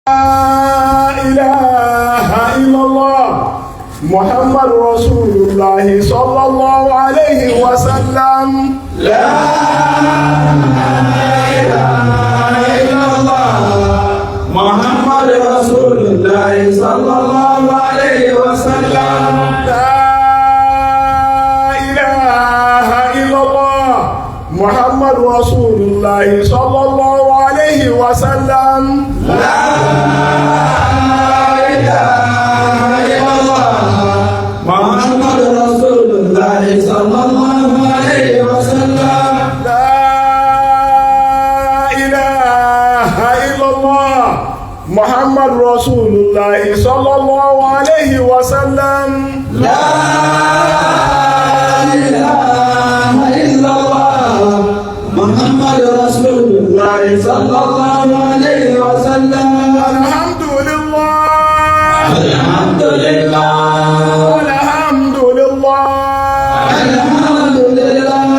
إله إلا الله محمد رسول الله صلى الله عليه وسلم. لا إله إلا الله محمد رسول الله صلى الله عليه وسلم. لا إله إلا الله محمد رسول الله صلى الله عليه وسلم. لا إله إلا الله محمد رسول الله صلى الله عليه وسلم. لا إله إلا الله محمد رسول الله صلى الله عليه وسلم. لا إله إلا الله محمد رسول الله صلى الله عليه وسلم. الحمد لله. الحمد لله. الحمد لله. الحمد لله.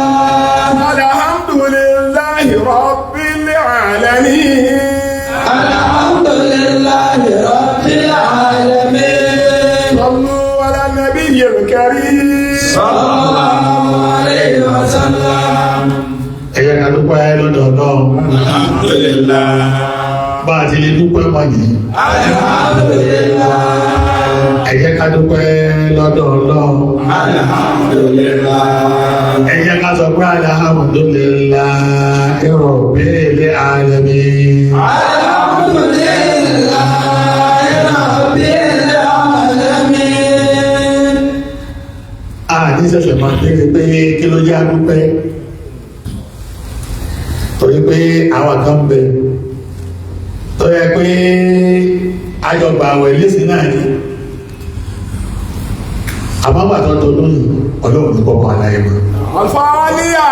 الحمد لله رب العالمين. الحمد لله رب العالمين. صلوا على النبي الكريم. صلى الله عليه وسلم. Ẹ jẹ́ ká dúpẹ́ lọ́dọ̀ Ọlọ́run. الحمد لله. Bá a ti lè dúpẹ́ mọ́ yìí. الحمد لله. Ẹ jẹ́ ká dúpẹ́ lọ́dọ̀ Ọlọ́run. الحمد لله. Ẹ jẹ́ ká sọ pé الحمد لله رب العالمين. الحمد لله رب العالمين. A ní ṣẹ̀ṣẹ̀ máa béèrè pé kí ló jẹ́ adúpẹ́, torí pé àwọn kan bẹ tó yẹ pé àjọgbà àwẹ̀ lẹ́sìn náà ni, àmọ́ tó lóyún, Ọlọ́run ní kọ́kọ́ aláyé mọ́. Àlùfáà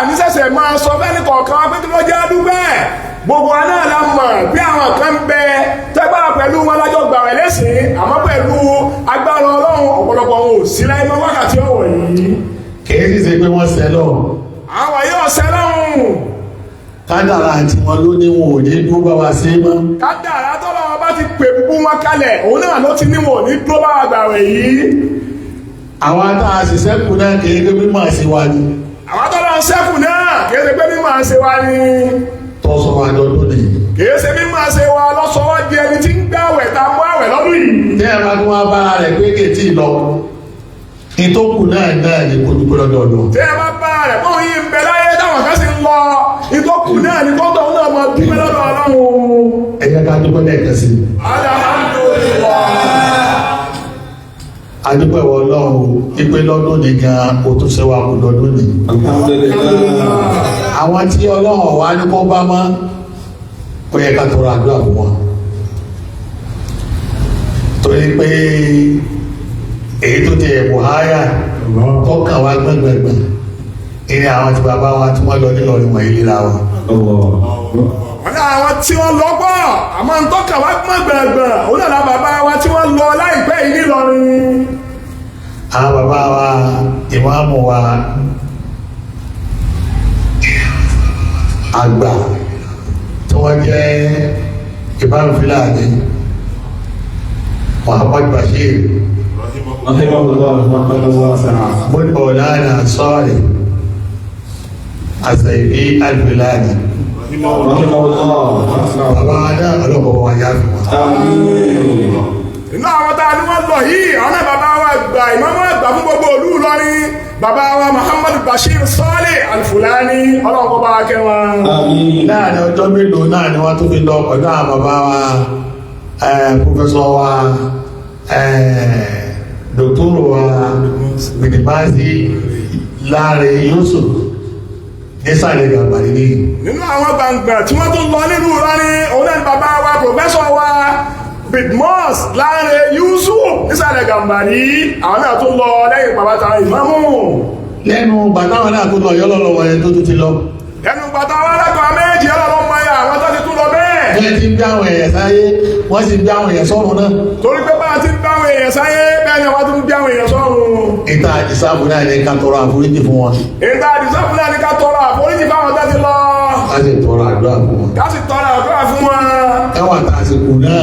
nísẹ̀sẹ̀ máa sọ fẹ́ni kọ̀ọ̀kan pé kí ló jẹ́ dúpẹ́. Gbogbo wa náà la mọ̀ bí àwọn kan ń bẹ tẹ́gbà pẹ̀lú wọn lájọ́ gbàwẹ̀ lẹ́sìn, àmọ́ pẹ̀lú agbára Ọlọ́run, ọ̀pọ̀lọpọ̀ wọn ò sí láyé mọ́ wákàtí ọ̀wọ̀ yìí. Kìí sì ṣe pé wọ́n sẹ́lọ̀. Àwọn yóò sẹ́lọ̀hún. Kádàrá àti wọn ló ní wọn ò ní dúró bá wa ṣe mọ́. Kádàrá tọ́lọ́wọ́ bá ti pè búbú wọn kalẹ̀, òun náà ló ti ní wọn ò ní dúró bá wa gbàwẹ̀ yìí. Àwọn tá a sì sẹ́kù náà, kìí pé mímọ̀ sí wa ni. Àwọn tọ́lọ́ ń sẹ́kù náà, kìí ṣe pé mímọ̀ ṣe wa ni. Tọ́sọ wa lọ́dún nìyí. Kìí ṣe mímọ̀ ṣe wa lọ́sọ̀wọ́ di ẹni tí ń gbàwẹ̀ tá a mú àwẹ̀ lọ́dún yìí. Tí ẹ bá tún wá bára rẹ̀ pé kètì lọ, ìtókù náà ní kó dúpẹ́ lọ́dọ̀ Ọlọ́run. Tí ẹ bá bá rẹ̀ fóun yìí ń bẹ láyé táwọn kan sì ń lọ, ìtókù náà ní kọ́tọ̀ náà máa dúpẹ́ lọ́dọ̀ Ọlọ́run. Ẹ jẹ́ ká dúpẹ́ lẹ́ẹ̀kan sí i. Alhamdulillah. Adúpẹ́ wọ Ọlọ́run ìpè lọ́dún ní gan o tún ṣe wa kù lọ́dún ní. Alhamdulillah. Àwọn tí Ọlọ́run wá ní kó bá mọ́, ó yẹ ká tọrọ àdúrà fún wọn, torí pé èyí tó ti ẹ̀bùn háyà tọ́kàn wá gbẹ̀ngbẹ̀ngbẹ̀ ìní àwọn tí bàbá wa tí wọ́n lọ nílọrin wọ̀nyí líra wọn. Wọ́n ní àwọn tí wọ́n lọ pọ̀, àmọ́ ń tọ́ka wá gbọ́n gbẹ̀ngbẹ̀n, òun náà bàbá wa tí wọ́n lọ láìpẹ́ yìí nílọrin. Àwọn bàbá wa, ìmáàmù wa àgbà tí wọ́n jẹ́ ìbámu Fúlàní, Muhammad Bashir bin Maulana Salih Asaifi Al-Fulani, bàbá náà, ọlọ́pàá wa yá fi wọn. Inú àwọn tá a ní wọ́n lọ yìí, àwọn náà bàbá wa àgbà, ìmáàmù àgbà fún gbogbo ìlú Ìlọrin, bàbá wa Muhammad Bashir Salih Al-Fulani, Ọlọ́run kó bá wa kẹ́ wọn. Láàrin ọjọ́ mélòó náà ni wọ́n tún fi lọ pẹ̀lú àwọn bàbá wa, professor wa, dòkítọ́rù wa Bìdìmáàsì Láàrin Yusuf nísàlẹ̀ Gàmbàrí ní. Nínú àwọn gbàngbà tí wọ́n tún lọ nínú Ìlọrin, òun náà ni bàbá wa, professor wa Bidmos Láàrin Yusuf nísàlẹ̀ Gàmbàrí, àwọn náà tún lọ lẹ́yìn bàbá ta ìmáàmù. Lẹ́nu bàtàwọn náà tó lọ yọ́lọ́lọ́ wọn yẹn tó tún ti lọ. Ẹnu bàtà wọn lẹ́kọ̀ọ́ méjì, ọlọ́run mọ àwọn tó ti tún lọ bẹ́ẹ̀. Bẹ́ẹ̀ ti ń bí àwọn èèyàn sáyé, wọ́n sì ń bí àwọn èèyàn sọ́run náà. Torí pé bá a ti ń bá àwọn èèyàn sáyé, bẹ́ẹ̀ ni wọ́n tún ń bí àwọn èèyàn sọ́run. Ìta àdìsáàbù náà ní ká tọrọ àforíjì fún wọn. Ìta àdìsáàbù náà ní ká tọrọ àforíjì fáwọn tó ti lọ. Ká sì tọrọ àdúrà fún wọn. Ká sì tọrọ àdúrà fún wọn. Káwọn tá a sì kù náà.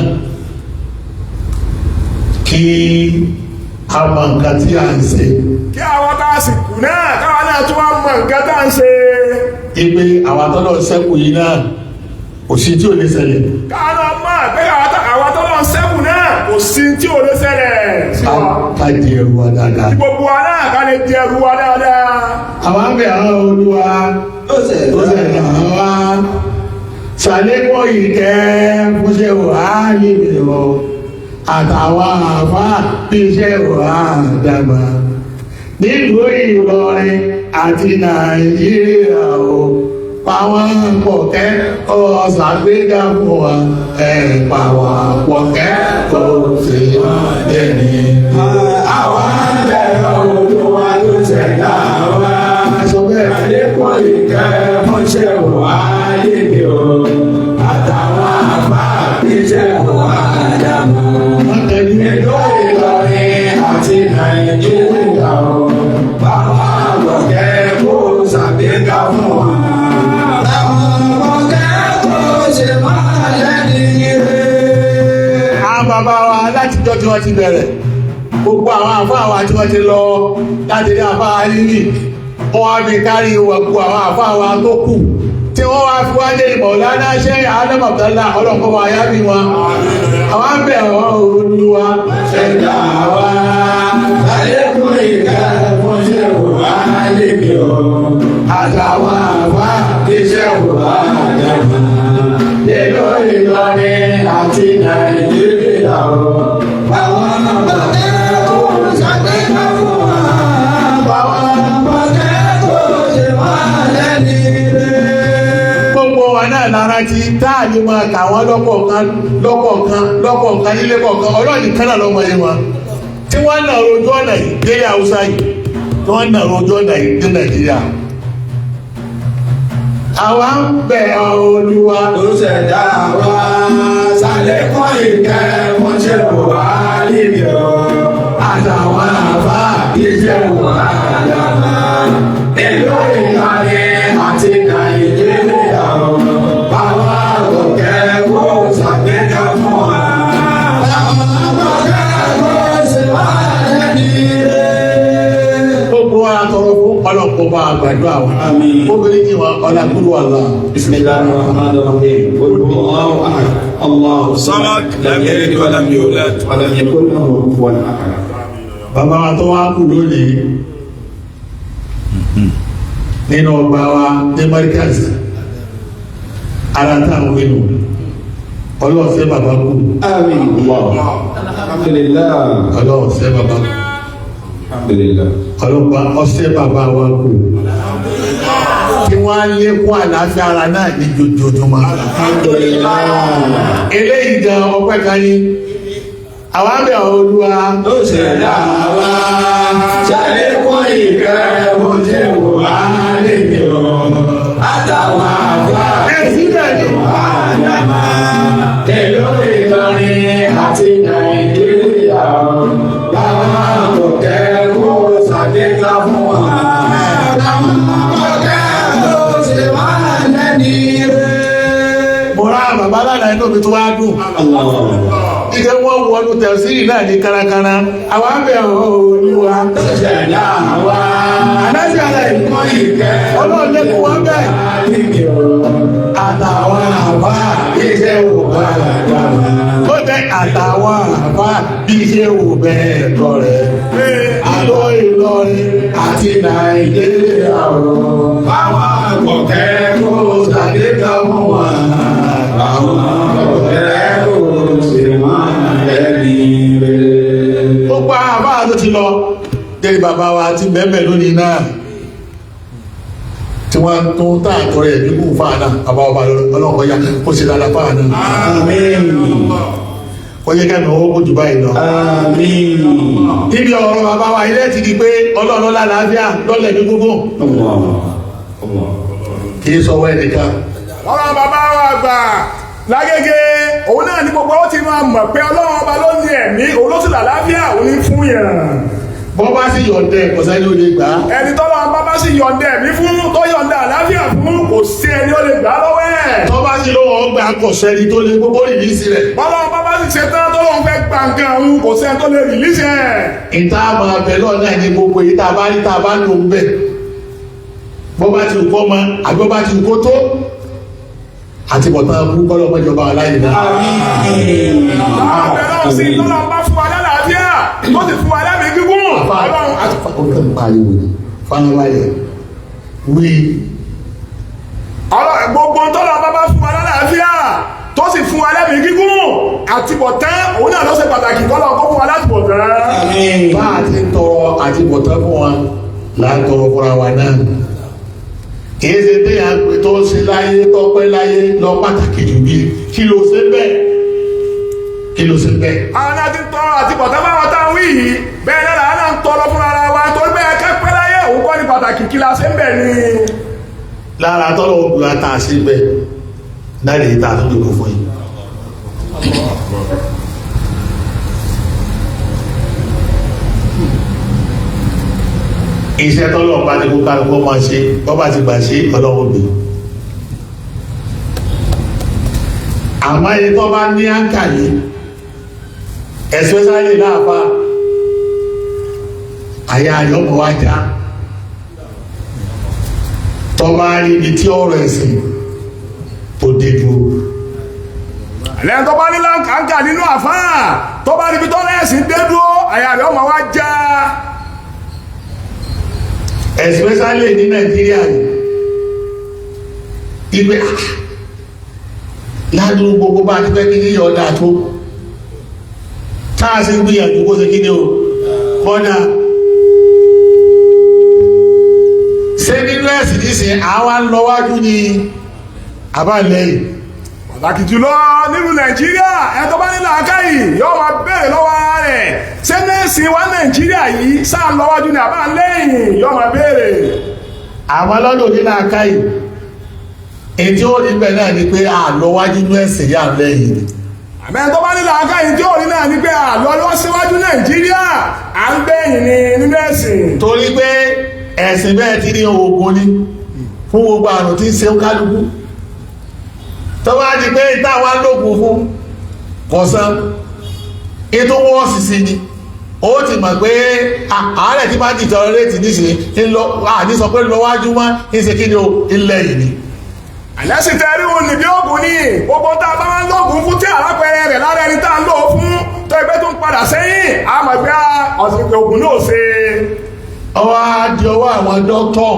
Kí a mọ nǹkan tí a ń ṣe. Kí àwọn tá a sì kù náà, káwa náà tún wá mọ nǹkan tá à ń ṣe. Ipe àwọn atọ́lọ́ sẹ́kù yìí náà, kò sí tí ò lè ṣẹlẹ̀. Káwa náà mọ̀ pé àwọn tọ́lọ̀ ń ṣẹ́kù náà, kò sí tí ò lè ṣẹlẹ̀ sí wa. Ká di ẹrù wa dáadáa. Kí gbogbo wa náà ká lè di ẹrù wa dáadáa. Àwọn abẹ àwọn Olúwa Ó tó ṣẹ̀dá wa, ṣàlékún ìkẹ́ fúnṣẹ́ wàhálì mi o, àtàwọn àfá bí iṣẹ́ wàhálà nílùú Ìlọrin àti Nàìjíríà o. Pàwọn pọ̀kẹ́ ọ̀sàgbéga fún wa ẹ̀, pàwọn pọ̀kẹ́ kò sí lẹ́ni. Àwa ń bẹ̀rẹ̀ Olúwa ló ṣẹ̀dá wa. Sọ bẹ́ẹ̀. Àlékún ìkẹ́ fúnṣẹ́ wà níbi o. Àtàwọn àbá iṣẹ́ wà dàmú. Wọ́n tẹ̀lé. Ìlú Ìlọrin àti Nàìjíríà o. Bàbá àgbọ̀kẹ́ kó ṣàgbéga fún wa. Àwọn ọ̀gá kò ṣe máa lẹ́ni rẹ̀. Àwọn bàbá wa látijọ́ tí wọ́n ti bẹ̀rẹ̀, gbogbo àwọn àfáà wa tí wọ́n ti lọ láti rí àfáà rírì, wọ́n á fi kárí gbogbo àwọn àfáà wa tó kù tí wọ́n wá fi wáyé Mọ̀lánà ṣe Adam Abdallah, ọlọ́kọ́ wa yá bí wọn. Àwọn abẹ́ wọn, Olúwa Ṣẹ̀dá wa, àlékún ìkẹ́ fúnṣẹ́ wà níbi o. Àtàwọn àfáà iṣẹ́ wà dàgbà. Ìlú Ìlọrin àti Nàìjíríà o. Àwọn ọ̀gá kò ṣàgbéga fún wa. Àwọn ọ̀gá kò ṣe wá lẹ́ni rẹ̀. Gbogbo wa náà lára ti táà ní máa kà wọ́n lọ́kọ̀ọ̀kan lọ́kọ̀ọ̀kan lọ́kọ̀ọ̀kan nílé kọ̀ọ̀kan. Ọlọ́ọ̀nì kan náà lọ́mọ yẹn wọn tí wọ́n nà rojú ọ̀nà yìí délé Haúsá yìí, tí wọ́n nà rojú ọ̀nà yìí dé Nàìjíríà. Àwa ń bẹ̀ Olúwa Tó ṣẹ̀dá wa, ṣàlékún ìkẹ́ fúnṣẹ́ wà níbi o. Àtàwọn àfáà Iṣẹ́ wà dàgbà. Ìlú Ìlọrin àti Nàìjíríà o. Bàbá òkè kó ṣàgbéga fún wa. Bàbá òkè kó ṣe wá lẹ́ni rẹ̀. Gbogbo wa tọrọ fún ọlọ́pọ̀ bá gbàdúrà wa. Àmín. Obìnrin jì wọn ọlákúrú àlá. بسم الله الرحمن الرحيم. قل هو الله احد، الله الصمد، لم يلد ولم يولد ولم يكن له كفوا احد. Bàbá wa tó wá kú lónìí nínú ọgbà wa ní Markaz, ara táwọn wínú ọlọ́ọ̀sẹ̀ bàbá kú. آمين. الله الحمد لله. Ọlọ́ọ̀sẹ̀ bàbá kú. الحمد لله. Ọlọ́pàá ọ̀sẹ̀ bàbá wa kú, kí wọ́n á lékún àlàáfíà ara náà ní jojoojúmọ́. الحمد لله. Eléyìí gan ọpẹ́ kan ní àwọn àbẹ̀ Olúwa Tó ṣẹ̀dá wa, ṣàlékún ìkẹ́ ojú wa níbi o. Àtàwọn àgbà Ẹ síbẹ̀ ni. Àdàmà ìlú Ìlọrin àti Nàìjíríà o. Bàbá kò kẹ́kọ̀ọ́ ṣàgbéga fún wa. Bàbá kò kẹ́kọ̀ọ́ ṣe wá lẹ́ni rẹ̀. Mo rá bàbá lánàá, inú mi tó wá dùn ike wọ́n wọnú tẹ̀síìrì náà ní kárakára. Àwọn àbẹ̀ Olúwa Tó ṣẹ̀dá wa. Àlàáfíà rẹ̀ Ṣàlékún ìkẹ́ Ọlọ́run lẹ́kùn wọn bẹ́ẹ̀. Níbi o. Àtàwọn àbá Iṣẹ́ wò bá dàgbà. Ó jẹ́ àtàwọn àbá bí ṣe wò bẹ́ẹ̀ tọ́ rẹ̀ àlọ́ Ìlọrin Àti Nàìjíríà o. Báwọn àkọ́kẹ́ kó ṣàdékà fún wa. Báwọn àkọ́kẹ́ kó ṣe máa lẹ́ni rẹ̀. Ó pa àbá tó ti lọ dé bàbá wa ti bẹ́ẹ̀ lónìí náà tí wọ́n tún táàtọ̀ rẹ̀ nígbù fáànà bàbá ọba ọlọ́kọ̀ ya kó ṣe dáadáa fáànà. Àmín. Kó yẹ kẹ́mi owó kó jù báyìí lọ. Àmín. Ibi ọ̀rọ̀ bàbá wa ilé ti di pé Ọlọ́run lálàáfíà lọ́lẹ̀ ní gbogbo Allah. Allah. kì í sọ wọ́ ẹnìkan. Ọlọ́run bàbá wa gbà lágége, òun náà ní gbogbo ó ti máa mọ̀ pé Ọlọ́run ọba ló ní ẹ̀mí, òun ló sì làlàáfíà, òun ní fún yàn. Bọ́ bá sì yọ̀ǹdẹ̀, kọ̀sẹ́ ló lè gbà á. Ẹni tọ́lọ́run bá bá sì yọ̀ǹda ẹ̀mí fún, tó yọ̀ǹda àlàáfíà fún, kò sí ẹni ó lè gbà á lọ́wọ́ ẹ̀. Tọ́ bá sì lówó ọgbà, kọ̀sẹ́ ni tó lè gbogbo rìlíìsì rẹ̀. Bọ́lọ́run bá bá sì ṣe tán tó lóun fẹ́ gba nǹkan òun, kò Kò sẹ́ni tó lè release ẹ̀. Ìta máa bẹ̀ lọ́ọ̀ náà ní gbogbo èyí tá a bá rí, tá a bá lò ń bẹ̀, bó bá ti kó mọ àbí bó bá ti kó tó, àti bọ̀tán kú kọ́lọ́ mọ́jọba aláìní náà. Àbẹ̀ náà sí tọ́lọ́ bá fún wa lálàáfíà, tó sì fún wa lẹ́mìí gígùn. Ọlọ́run àti Ó kàn pariwo ni, farabalẹ̀ wí. Ọlọ́run, gbogbo tọ́lọ́ bá fún wa lálàáfíà, tó sì fún wa lẹ́mìí gígùn, àti bọ̀tán òun náà ló ṣe pàtàkì, kọ́lọ́ kó fún wa láti bọ̀tán. Bá a ti ń tọrọ àti bọ̀tán fún wa là ń tọrọ fúnra wa náà. Kìí ṣe téèyàn pé tó ń ṣe láyé, tọpẹ́ láyé lọ pàtàkì jù bí kí ló ṣe bẹ́ẹ̀, kí ló ṣe bẹ́ẹ̀. Àwọn náà ti ń tọrọ àti bọ̀tán báwọn tá à ń wí yìí, bẹ́ẹ̀ náà làwọn náà ń tọrọ fún ara wa, torí bẹ́ẹ̀ kẹ́pẹ́ láyé òun kọ́ ní pàtàkì, kí la ṣe ń bẹ̀ ni. Lára tọ́lọ̀ obìnrin ata ṣe bẹ́ẹ̀ náà lè ta tó dòkó fún yìí. Iṣẹ́ tọ́lọ̀ bá ní kó kálukú máa ṣe, bọ́ bá ti gbà ṣe, ọlọ́run bì. Àmọ́ ẹni tó bá ní àǹkà yìí, especially láàfà, àyà àyọ̀mọ̀ wá já tó bá rí ibi tí ọ̀rọ̀ ẹ̀sìn tó dé dúró. Lẹ́yìn tó bá ní láǹkà nínú àfáà, tó bá níbi tó lẹ́sìn dé dúró, àyà rẹ̀ ọmọ wa já. Especially ní Nàìjíríà yìí, ibẹ̀ ládùúgbò gbogbo bá ti fẹ́ kí ní yọ̀ ọ́dà tó, tá a sì ń gbìyànjú kó ṣe kí ni o kọ́dà ṣé nínú ẹ̀sìn nísìnyí, àwa ń lọ wájú ni àbá lẹ́yìn. Pàtàkì jùlọ nínú Nàìjíríà, ẹ tó bá ní làákàyè yóò máa béèrè lọ́wọ́ ara rẹ̀, ṣé nẹ́ẹ̀sì wa Nàìjíríà yìí sáà ń lọ́wájú ni àbá lẹ́yìn? Yóò máa béèrè. Àwọn lọ́dọ̀ ní làákàyè, ètí ó rí bẹ́ẹ̀ náà ni pé àlọ́wájú ní ẹ̀sìn yà lẹ́yìn ni. Àmẹ́ tó bá ní làákàyè, tí ò rí náà ni pé àlọ́ lọ síwájú Nàìjíríà, à ń gbẹ̀yìn ni nínú ẹ̀sìn. Torí pé ẹ̀sìn bẹ́ẹ̀ ti ní oògùn ni fún gbogbo àrùn tí ń ṣe kálukú, tó bá di pé ìta wa lóògùn fún kọ̀sán, ètò wọ́ọ̀sì sí ni, ó ti mọ̀ pé àárẹ̀ tí bá ń dìtọ̀ rétí níṣe ń lọ, àní sọ pé lọ́wájú mọ́ ń ṣe kí ni o, ilẹ̀ yìí ni. Àlẹ́sìn tẹ́rí òun níbi ògùn ni gbogbo tá a bá máa ń lóògùn fún, tí àlápẹ̀rẹ̀ rẹ̀ lára ẹni tá a ń lò ó fún tó ẹgbẹ́ tó ń padà sẹ́yìn, a mọ̀ pé ọ̀sìn ògùn náà ṣe. Ọwọ́ á di ọwọ́ àwọn dókítọ̀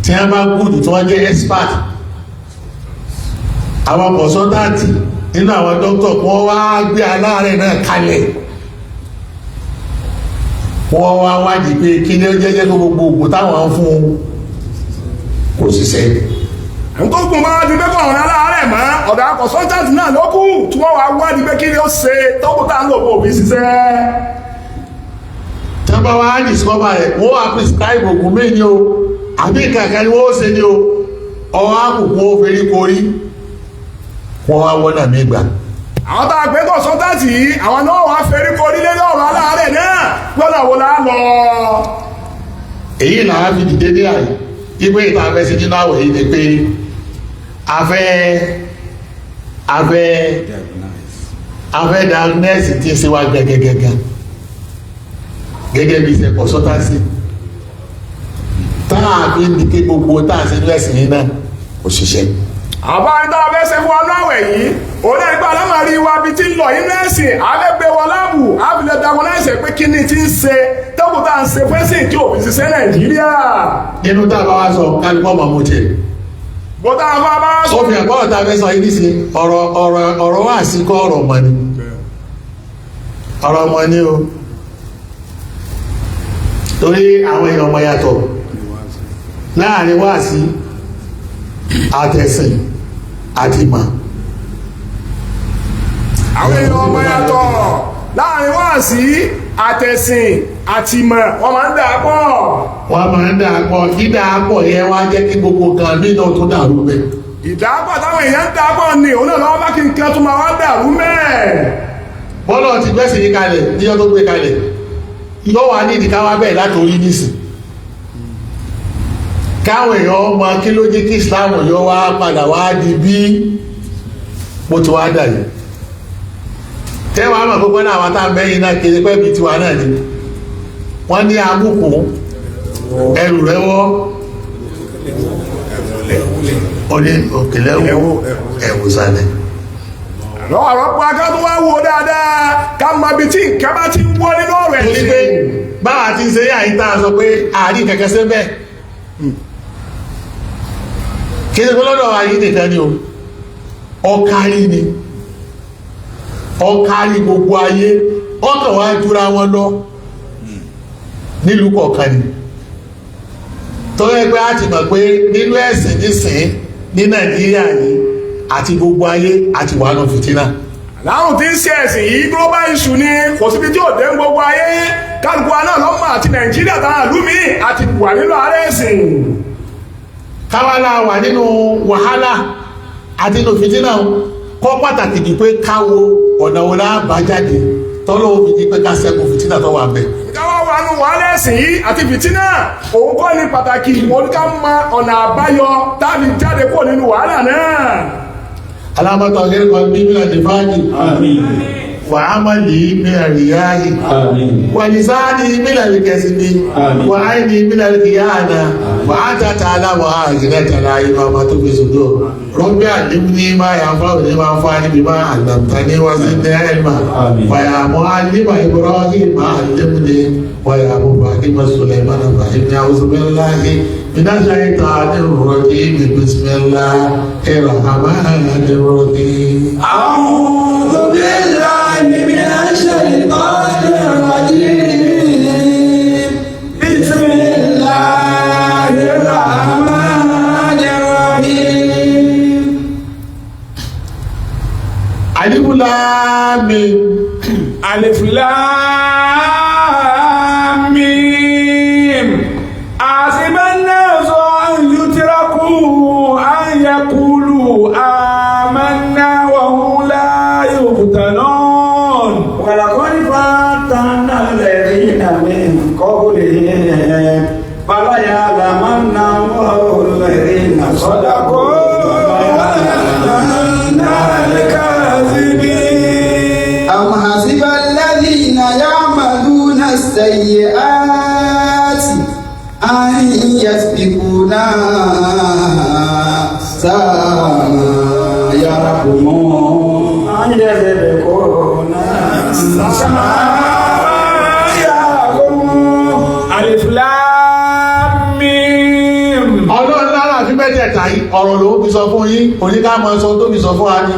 tí wọ́n bá gùdù, tí wọ́n jẹ́ expert, àwọn consultant nínú àwọn dókítọ̀, kí wọ́n wá gbé aláàárẹ̀ náà kalẹ̀, wọ́n wá wádìí pé kí ni ó jẹ́jẹ́ kó gbogbo ògùn táwọn ń fún un kò ṣiṣẹ́. Ntókùn bá di pé kọ̀ọ̀rọ̀ aláàárẹ̀ mọ́, ọ̀dọ̀ àwọn consultant náà ló kù tí wọ́n wá wádìí pé kí ni ó ṣe tókùn tá à ń lò fún òbí ṣiṣẹ́. Tí wọ́n bá wá discover rẹ̀, wọ́n wá prescribe ògùn míì ni o, àbí kankan ni wọ́n ó ṣe ni o, ọwọ́ àkùkù ó ferí korí, wọ́n wá wọ́nà mí gbà. Àwọn tá a pè consultant yìí, àwọn náà wàá ferí korí lé ọ̀rọ̀ aláàárẹ̀ náà, gbọ́dọ̀ wo la lọ. Èyí làwọn fi dìde ní àyè ìgbé ìta afẹ́ sí nínú àwẹ̀ yìí ni pé afẹ́ diagnose tí ń ṣe wá gẹ́gẹ́gẹ́gẹ́, gẹ́gẹ́ bí iṣẹ́ consultancy táà fi ń di pé gbogbo táà ṣe ní ẹ̀sìn yìí náà kò ṣiṣẹ́. Àbá ní tá a fẹ́ ṣe fún wa láwẹ̀ yìí, òun náà nípa alámàrí wa bí tí ń lọ inú ẹ̀sìn, àfẹ́gbẹ́ wọn láàbù, àfilẹ̀ diagnose pé kí ni ti ń ṣe tẹ́kùn tá à ń ṣe fẹ́sìn tí òfin ṣiṣẹ́ Nàìjíríà. Nínú tá a bá wá sọ, kálukọ́ mọ̀ mú tiẹ̀. Bó tá a bá bá sọ. Ó fi hàn bọ́ọ̀ tá a fẹ́ sọ yìí nísìnyí, ọ̀rọ̀ ọ̀rọ̀ ọ̀rọ̀ wà sí kọ́, ọ̀rọ̀ mọ̀ ni, ọ̀rọ̀ mọ̀ ni o, torí àwọn èèyàn ọmọ yàtọ̀ láàrin wáàsí àtẹ̀sìn àti ìmọ̀. Àwọn èèyàn ọmọ yàtọ̀ láàrin wáàsí àtẹ̀sìn àti ìmọ̀, wọ́n máa ń dà á pọ̀. Wọ́n máa ń dà pọ̀, dídà pọ̀ yẹn wá jẹ́ kí gbogbo nǹkan nínú tó dàrú bẹ́ẹ̀. Ìdàpọ̀ táwọn èèyàn ń dàpọ̀ ni òun náà lọ́wọ́ bá kí nǹkan tó máa wá dàrú mẹ́ẹ̀. Bọ́lá ti gbẹ́sìn yí kalẹ̀ níjọ́ tó gbé kalẹ̀, yóò wá ní ìdíká wá bẹ́ẹ̀ láti orí nísìn, káwọn èèyàn ọmọ kí ló jẹ́ kí Islam yóò wá padà wá di bí mo ti wá dà yìí. Tẹ́wàá mọ̀ gbogbo náà àwọn táà mẹ́yìn náà kéré pẹ́ bí tiwa náà ni. Wọ́n ní amúkùn ẹrù rẹ̀ wọ́, ó ní òkèlè wọ́ ẹ̀wù sálẹ̀. Lọ́wọ́ àwọn pa ká tó wá wo dáadáa, ká mọ ibi tí nǹkan bá ti ń wọ́ nínú ọ̀rọ̀ Torí pé ẹ̀sìn. báwa ti ń ṣe yà yìí tá a sọ pé àárín kẹ̀kẹ́ sí bẹ́ẹ̀, kí ni lọ́dọ̀ wa yìí nìkan ni o, ọkárí ni, ọkárí gbogbo ayé, ọkàn wa jura wọn lọ nílùú kọ̀ọ̀kan ni. Tọ́lá pé a ti mọ̀ pé nínú ẹ̀sìn nísìn ní Nàìjíríà yìí àti gbogbo ayé àti wà nù fìtínà. Láàrùn tí ń ṣe ẹ̀sìn yìí, global issue ni, kò síbi tí ò dé ń gbogbo ayé. Kálukú wa náà lọ́mọ àti Nàìjíríà táwọn ìlú míì àti wà nínú ààrẹ ẹ̀sìn. Káwálà wà nínú wàhálà àti nínú fìtínà, kọ́ pàtàkì jù pé káwo ọ̀nà wo la bá jáde tọ́lọ́ fi di pé ká ṣẹ́gun fìtínà tó wà bẹ̀. Káwá wà nù wàhálà ẹ̀sìn yìí àti fìtínà, òun kọ́ ni pàtàkì. Òun ká mọ ọ̀nà àbáyọ táàbí jáde kúrò nínú wàhálà náà. Alámọ́tò akẹ́kọ̀ọ́ bí mílíọ̀nù nífàájì. آمين. وعملي من الرياء. آمين. ولساني من الكذب. آمين. وعيني من الخيانة، وأنت تعلم خائنة الأعين وما تخفي الصدور. رب علمني ما ينفعني وانفعني بما علمتني وزدني علما. آمين. ويا معلم إبراهيم علمني، ويا مفهم سليمان فهمني. أعوذ بالله من الشيطان الرجيم. بسم الله الرحمن الرحيم. أعوذ بالله من الشيطان الرجيم. بسم الله الرحمن الرحيم. ألف لام ميم. ألف لام ميم. أحسب الناس أن يتركوا أن يقولوا آمنا وهم لا يفتنون. ولقد فتنا الذين من قبلهم فليعلمن الله الذين صدقوا وليعلمن الكاذبين. أم حسب الذين يعملون السيئات أن يسبقونا ساء ما يحكمون. أن يسبقونا ساء ما يحكمون. ألف لام ميم. Ọlọ́run lára àfi mẹ́tẹ̀ẹ̀ta yìí, ọ̀rọ̀ ló fi sọ fún yín, oníkàmọ́ sọ tó fi sọ fún wa ní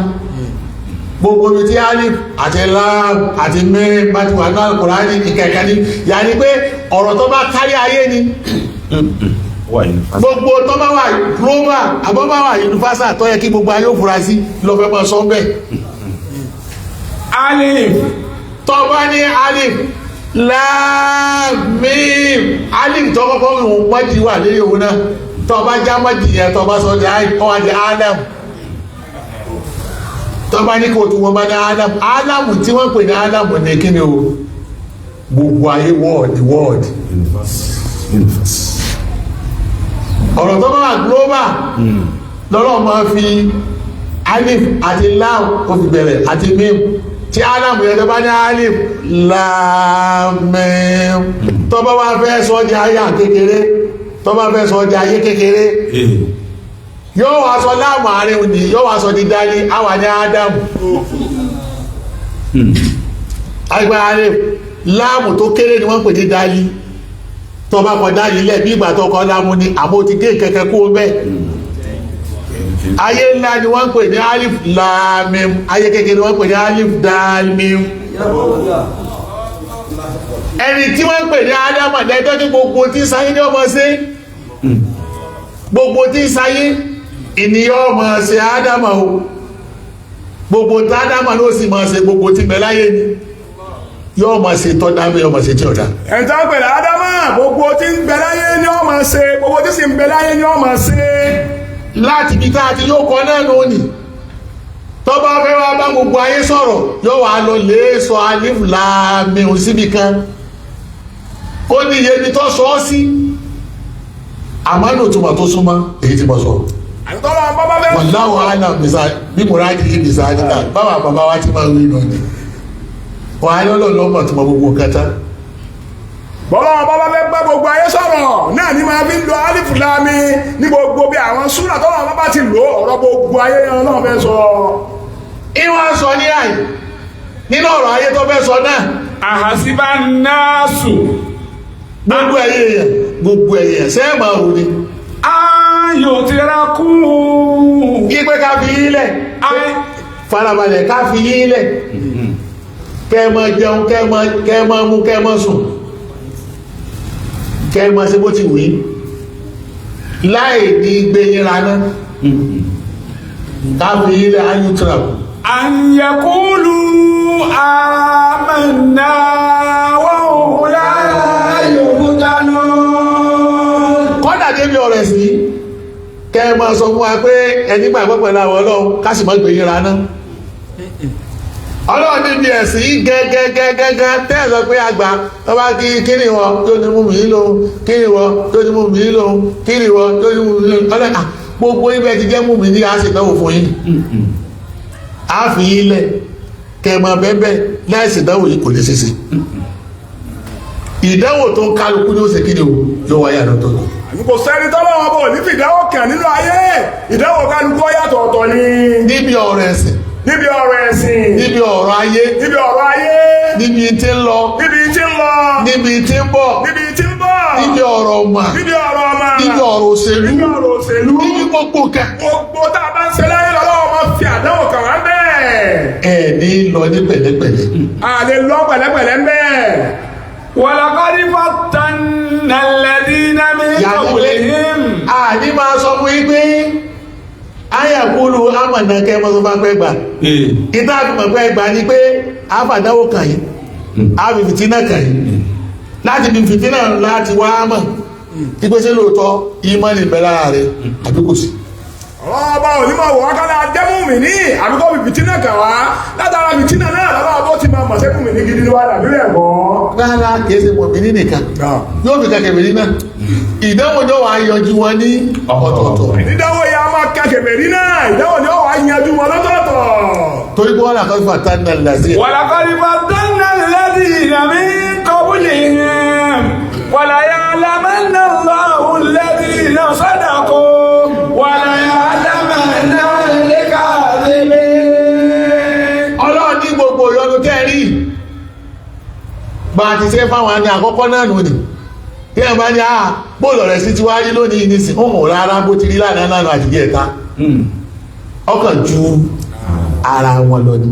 gbogbo ibi tí alif àti lam àti mim bá ti wà ní Al-Kùránì, ìkẹ̀kẹ́ ní yàní pé ọ̀rọ̀ tó bá kárí ayé ni, gbogbo tó bá wà global àbọ̀ bá wà universal, tó yẹ kí gbogbo ayé ó fura sí ló fẹ́ máa sọ bẹ́ẹ̀. Alif. Tó bá ní alif lam mim, alif tó kọ́kọ́ ìhun mọ́jì wà lórí òun náà, tó bá já mọ́jì yẹn, tó bá sọ di ọwá di adam. Tó bá ní kó tún wọn bá ní adam, adam tí wọ́n pè ní adam ní kí ni o? Gbogbo ayé, world world Ọ̀rọ̀ tó bá wà global lọ́rọ̀ máa fi alif àti lam ó fi bẹ̀rẹ̀ àti mim. Tí adam yẹn, tó bá ní alif lam mim, tó bá wá fẹ́ sọ di ayé kékeré, tó bá fẹ́ sọ di ayé kékeré, yóò wá sọ láàmù àárín òní, yóò wá sọ di dání, àwà ní adam. Agbára alif láàmù tó kéré ni wọ́n pè ní dání. Tó bá kọ dání lẹ̀ bí ìgbà tó kọ láàmù ni, àmọ́ ti gé kẹ̀kẹ́ kó bẹ́ẹ̀. Ayé ńlá ni wọ́n pè ní alif lam mim, ayé kékeré ni wọ́n pè ní alif dal mim. Ẹni tí wọ́n pè ní ádámà lẹ́jọ́ tí gbogbo tí sáyé ní ọmọ sí, gbogbo tí sáyé ìníyàn ọmọ sí ádámà o, gbogbo tí ádámà ló sì máa ṣe, gbogbo tí mẹ́láyé ni yóò máa ṣe tọ́dá bí yóò máa ṣe tí ọ̀dá. Ẹ̀ńtà pẹ̀lú ádámà, gbogbo tí ń bẹ láyé ni ó máa ṣe, gbogbo tí sì ń bẹ láyé ni ó máa ṣe. Láti ibi tá a ti yóò kọ náà lónìí, tó bá fẹ́ wá bá gbogbo ayé sọ̀rọ̀, yóò wá lọ lè sọ alif lam mim síbi kan, ó ní iye ibi tó sọ ọ́ sí, àmọ́ ní òtúmọ̀ tó súnmọ́ èyí tí mo sọ. Àtọ́lọ́ bábá fẹ́. Wallahu a'lam bí mo rájì kí bisa nígbà báwa bàbá wa ti máa ń rí nù ni. Wọ́n á lọ́lọ́ lọ́mọ̀ tó mọ gbogbo nǹkan tán. Bọ́lọ́wọ́ bá bá fẹ́ bá gbogbo ayé sọ̀rọ̀ náà ní máa fi ń lo alifu láàmì ní gbogbo bí àwọn súrà tọ́lọ́wọ́ bá bá ti lò ọ̀rọ̀ gbogbo ayé náà fẹ́ sọ. Ìwọ́n sọ ní àyè nínú ọ̀rọ̀ ayé tó fẹ́ sọ náà. Àhàsíbá náàsù. Gbogbo ẹ̀yẹ èèyàn, gbogbo ẹ̀yẹ èèyàn sẹ́ẹ̀mà ò ní. Ayò ti ra kú. Ìpé ká fi yín lẹ̀, farabalẹ̀ ká fi yín lẹ̀, kẹ́ máa jẹun, kẹ́ máa mú, kẹ́ máa sùn, kẹ́ máa ṣe bó ti wù yín láì ní gbé yín raná, ká fi yín lẹ̀ ayú tìràkù. Àyẹ̀kúlù àmàna wọ́n يفتنون. Kọ́dà débi ọ̀rọ̀ ẹ̀sìn, kẹ́ ẹ máa sọ fún wa pé ẹni gbàgbọ́ pẹ̀lú àwọn ọlọ́run, ká sì má gbé yín raná. Ọlọ́run níbi ẹ̀sìn yìí gẹ́gẹ́gẹ́gẹ́ tẹ́ ẹ̀ sọ pé àgbà tó bá kí kíni wọn tó ní mú mi lóhun, kíni wọn tó ní mú mi lóhun, kíni wọn tó ní mú mi lóhun. Ọlọ́run à, gbogbo ibẹ̀ ti jẹ́ mú mi ní àṣetánwò fún yín, á fi yín lẹ̀ kẹ́ ẹ máa bẹ́ẹ̀ láìsí ìdánwò yìí kò lè ṣeéṣe. Ìdánwò tó ń kálukú ní ó ṣe kíni o, yóò wáyà lọ́tọ̀ọ̀tọ̀. Àní kò sẹ́ni tọ́lọ́wọ́ bọ̀ ní fìdánwò kàn nínú ayé, ìdánwò kálukú yàtọ̀ ọ̀tọ̀ ni. Níbi ọ̀rọ̀ ẹ̀sìn, Níbi ọ̀rọ̀ ẹ̀sìn, níbi ọ̀rọ̀ ayé, níbi ọ̀rọ̀ ayé, níbi tí ń lọ, níbi tí ń lọ, níbi tí ń bọ̀, níbi tí ń bọ̀, níbi ọ̀rọ̀ ọmọ, níbi ọ̀rọ̀ ọmọ, níbi ọ̀rọ̀ òṣèlú, níbi ọ̀rọ̀ òṣèlú, níbi gbogbo kan. Gbogbo tá a bá ń ṣe láyé lọ́wọ́ máa fi àdánwò kàn wá bẹ́ẹ̀. Ẹ ní lọ ní pẹ̀lẹ́pẹ̀lẹ́. A lè lọ pẹ̀lẹ́pẹ̀lẹ́ ń bẹ́ẹ̀. ولقد فتنا الذين من Yàtọ̀ pé قبلهم. àní máa sọ fún yín pé ayàkúlù amọ̀nà kẹ́ mọ́ tó bá pẹ́ gbà. Ìta àfihàn pẹ́ gbà ni pé àfàdánwò kàn yín, àfi fìtínà kàn yín, láti fi fìtínà láti wá mọ̀ ìpèsè lóòótọ́ ìmọ̀ ní bẹ lára rẹ̀ àbí kò sí. Ọba onímọ̀ wò wá kálá jẹ́mú mi ní àbíkọ́ fi fìtínà kàn wá, látara fìtínà náà lọ́wọ́ bó ti máa mọ̀ sẹ́kùn mi ní gidi ní wàhálà nílẹ̀ ẹ̀kọ́. Rárá, kìí ṣe mọ̀mí nìkan yóò fi kẹ̀kẹ́ mẹ́rin náà, ìdánwò náà wàá yọjú wọn ní ọ̀tọ̀ọ̀tọ̀. Ìdánwò ya máa kẹ̀kẹ́ mẹ́rin náà, ìdánwò ni ó wàá yanjú wọn lọ́tọ̀ọ̀tọ̀. Torí pé wọ́n là kọ́ fà tán náà lásìkò. ولقد فتنا الذين من قبلهم وليعلمن الله الذين صدقوا وليعلمن الكاذبين. Ọlọ́run ní gbogbo ìyọnu tẹ́ rí bá a ti ṣe fáwọn àni àkọ́kọ́ náà nù ní tí ẹ bá ní àá bóòlù rẹ̀ sí ti wá rí lónìí nísìn, ó hàn rárá, bó ti rí lánàá lánàá àti díẹ̀ ta ọkàn ju ara wọn lọ ni.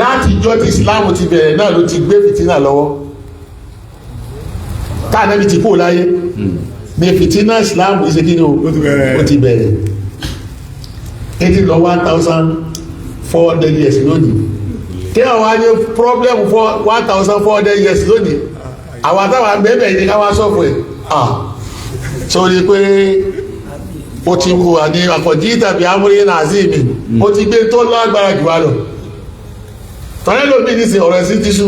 Láti ìjọ tí Ìsìláàmù ti bẹ̀rẹ̀ náà ló ti gbé fìtínà lọ́wọ́. Káànábì ti kú láyé ní fìtínà Ìsìláàmù ṣe kí ni o? Ó ti bẹ̀rẹ̀. Ó ti bẹ̀rẹ̀ 1400 years lónìí. Tí àwọn wá ní problem for 1400 years lónìí, àwọn àtàwọn àgbẹ̀bẹ̀ ní káwá sọ́fù ẹ̀ ah sórí pé ó ti wà ní àkọ̀jí tàbí amúrí nàzí mi, ó ti gbé tó lágbára jù wá lọ. Tọ́lẹ́ lómi ní sin ọ̀rọ̀ sí ti sú,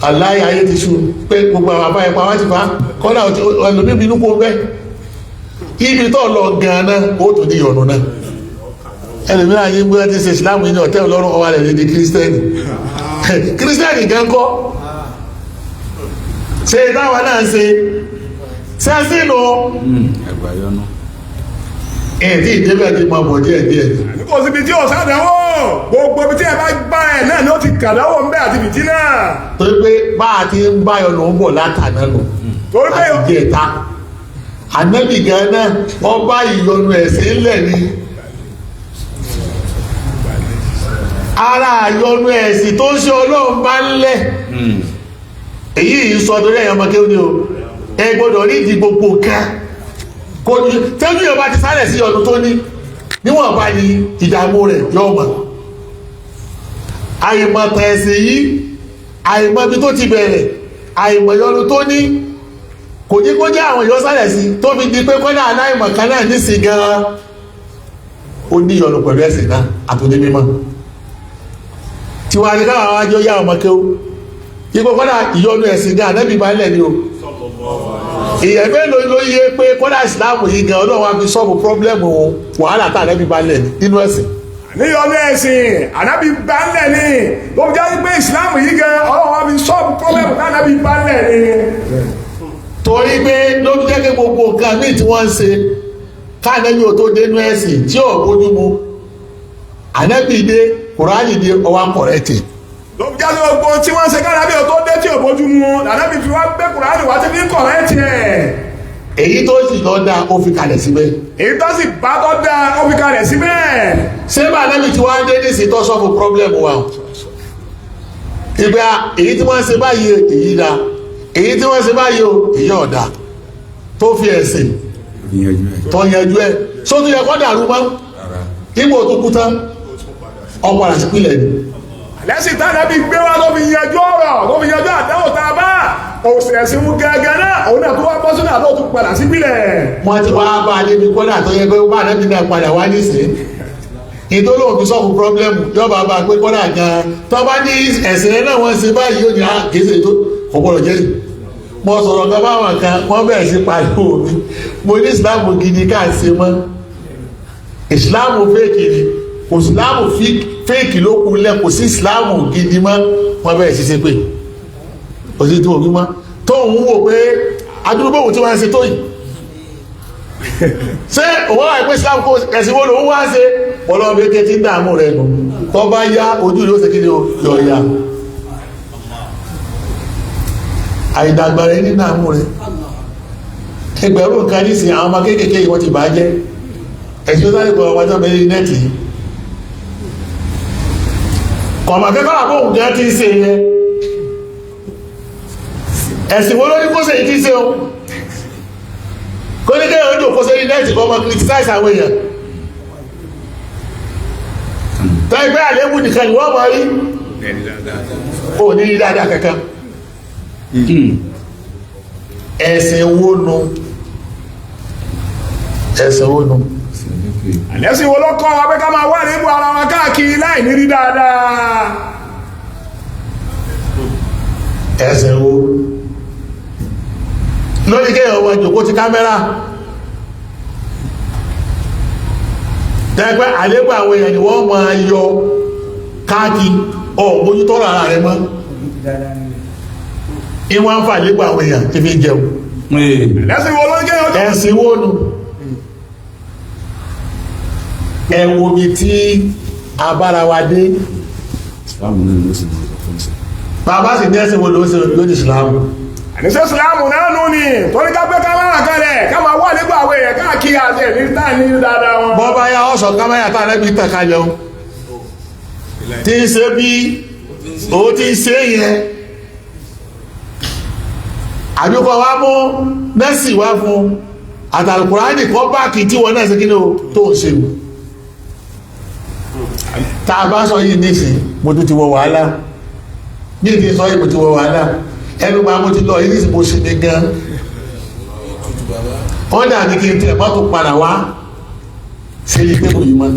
aláì ayé ti sú pé gbogbo àwọn àbá ẹ̀pá wá ti fa kọ́nà ẹlòmí bínú kó bẹ́ ibi tó lọ gan-an ó tó ní ìyọ̀nù náà. Ẹlòmí àyè ń gbé ti ṣe ìsìláàmù yìí ní ọ̀tẹ́ ọlọ́run ọwọ́ rẹ̀ di kírísítẹ́nì. Kírísítẹ́nì gan kọ́ ṣe táwa náà ń ṣe sẹ́sìnù ẹ̀ tí ìdébẹ̀ ti máa bọ̀ díẹ̀ díẹ̀. Kò síbi tí ò sádánwò, gbogbo ibi tí ẹ bá gbá ẹ náà ni ó ti kàdánwò ń bẹ àti fìtínà. Torí pé bá a ti ń báyọ̀ ló ń bọ̀ látàná nù. Torí pé àti jẹta ànábì gan náà wọ́n bá ìyọnu ẹ̀sìn ńlẹ̀ ni. Ara ìyọnu ẹ̀sìn tó ń ṣe ọlọ́run bá ń lẹ̀ èyí yìí sọ torí ẹ̀yàn ọmọ kéwòn ni o, ẹ gbọ́dọ̀ rí ìdí gbogbo kan kò ní tẹ́jú yóò bá ti sálẹ̀ sí ọdún tó ní níwọ̀n bá ní ìdààmú rẹ̀ yóò mọ̀. Àìmọ̀tàn ẹ̀sìn yìí, àìmọ̀ ibi tó ti bẹ̀rẹ̀, àìmọ̀ ìyọnu tó ní kò ní kó jẹ́ àwọn èèyàn sálẹ̀ sí tó fi di pé kọ́dà aláìmọ̀ kan náà nísìn gan-an ó ní ìyọnu pẹ̀lú ẹ̀sìn náà àtúndé mímọ́ tiwa ni káwọn àjọ yá ọmọ kéwú ipò kọ́dà ìyọnu ẹ̀sìn gan ànábì máa ń lẹ̀ ni o. Ìyẹn mélòó ló yẹ pé kọ́dà ìsìláàmù yìí gan ọlọ́run á fi sọ́ọ̀bù pọ́blẹ́mù wàhálà tá ànábì máa ń lẹ̀ nínú ẹ̀sìn. Níyọnu ẹ̀sìn ànábì bá ń lẹ̀ ni ló fi jáde pé ìsìláàmù yìí Torí pé ló fi jẹ́ kí gbogbo nǹkan míì tí wọ́n ń ṣe káànẹ́bí ò tó dénú ẹ̀sìn tí ò bójú mu, ànẹ́bí dé, Kùránì dé, ọwá kọ̀rẹ́tì. Ló fi jáde gbogbo tí wọ́n ń ṣe káànẹ́bí ò tó dé tí ò bójú mu, ànẹ́bí fi wá gbé Kùránì wá tí fi ń kọ̀rẹ́tì ẹ̀. Èyí tó sì lọ dáa, ó fi kalẹ̀ síbẹ̀. Èyí tó sì bá tó dáa, ó fi kalẹ̀ síbẹ̀. Ṣé bá ànẹ́bí tí wọ́n á dé nísìnyí tó sọ́fù pọ́blẹ́mù wa? Ìgbà èyí tí wọ́n ń ṣe báyìí, èyí dáa, èyí tí wọ́n ṣe báyìí o, èyí ọ̀dà, tó fi ẹ̀sìn tó yanjú ẹ̀, sótú yẹ kọ́ dàrú mọ́ ipò tó kú tán, ọ̀pọ̀ àti pílẹ̀ ni. Lẹ́sìn tánàbí gbé wá tó fi yanjú ọ̀rọ̀, tó fi yanjú àdáwò tá a bá òsì ẹ̀sìn mú gẹ́gẹ́ náà, òun náà tó wá bọ́ sínú àdó tó padà sí pílẹ̀. Wọ́n ti wá bá a débi kọ́dà tó yẹ pé bá ànábì náà padà wá nísìnyí, ìtòlóhùn fi sọ́ọ̀fù pírọ́blẹ́mù yọba bá pé kọ́dà gan-an tó bá ní ẹ̀sìn náà wọ́n ṣe báyìí, yóò ní àkéṣe tó kò gbọ́dọ̀ jẹ́ yìí. Mo sọ̀rọ̀ kan báwọn kan, wọ́n bẹ̀rẹ̀ sí pariwo mi. Mo ní ìsìláàmù gidi ká ṣe mọ́, ìsìláàmù fake ni, kò ìsìláàmù fake ló kú lẹ̀, kò sí ìsìláàmù gidi mọ́. Wọ́n bẹ̀rẹ̀ sí ṣe pé kò sí tí mo wí mọ́, tó ń wò pé adúgbò tí wọ́n ń ṣe tó yìí, ṣé òun wà pé ìsìláàmù kò ẹ̀sìn wo lòun wá ṣe? Ọlọ́run bí kété ń dààmú rẹ̀ nù, tó bá yá ojú ló ṣe kí ni yọ ya àìdàgbà rẹ̀ nínú àmú rẹ̀. Ẹgbẹ̀rún nǹkan nísìn, àwọn ọmọ kéékèèké yìí wọ́n ti bàá jẹ́. Ẹ̀sìn tó sáré kọ ọmọ tó bẹ̀rẹ̀ nẹ́ẹ̀tì yìí, kọ̀mọ̀ akẹ́kọ̀ọ́ àbóhùn gan ti ń ṣe yẹn. Ẹ̀sìn wo ló ní kó ṣe yìí ti ṣe o? Kó ní kéèyàn ojú kó ṣe ní nẹ́ẹ̀tì kọ́ ọmọ criticize àwọn èèyàn tó ẹgbẹ́ àléébù nìkan ni wọ́n mọ̀ rí, ò ní rí dáadáa kankan. Ẹ̀sìn wo nu? Ẹ̀sìn wo nu? Ẹ̀sìn wo ló kọ́ wa pé ká máa wá níbo ara wa káàkiri láì ní rí dáadáa? Ẹ̀sìn wo lórí kéèyàn ọmọ ìjòkó ti kámẹ́rà tẹ́gbẹ́ àlébù àwọn èèyàn ni wọ́n máa yọ káàkiri, ọ̀ mójútọ́rọ̀ ara rẹ mọ́, ìwọ̀n ń fà àlébù àwọn èèyàn tí fi ń jẹun. Ẹ̀sìn wo ló ní kéèyàn tó Ẹ̀sìn wo nu? Ẹ wo mi tí abára wa dé, bàbá sì ní ẹ̀sìn wo ló ń ṣe lórí ìsìlámù? Àníṣe ìsìlámù náà nù ni torí ká pé ká máa kalẹ̀ ká máa wà nígbà àwọn èèyàn káàkiri àti ẹ̀mí tá ní dáadáa wọn. Bọ́ bá yá ọ̀sọ̀ kámẹ́rà tá rẹ́bí tàn kalẹ̀ o, tí ń ṣe bí o ti ń ṣe yẹn, àbíkọ wa mú nẹ́sì wá fún àtàlùkùránì kọ́ báàkì tí wọ́n náà ṣe kí ni o tó ń ṣe o. Tá a bá sọ yìí nísìn, mo tún ti wọ wàhálà ní ìdí sọ yìí, mo ti wọ wàhálà ẹnu gba, mo ti lọ yìí nísìn, mo ṣe ní gan wọ́n dà ní kí n tẹ̀ mọ́tò padà wá sí ilé tébù yìí mọ́.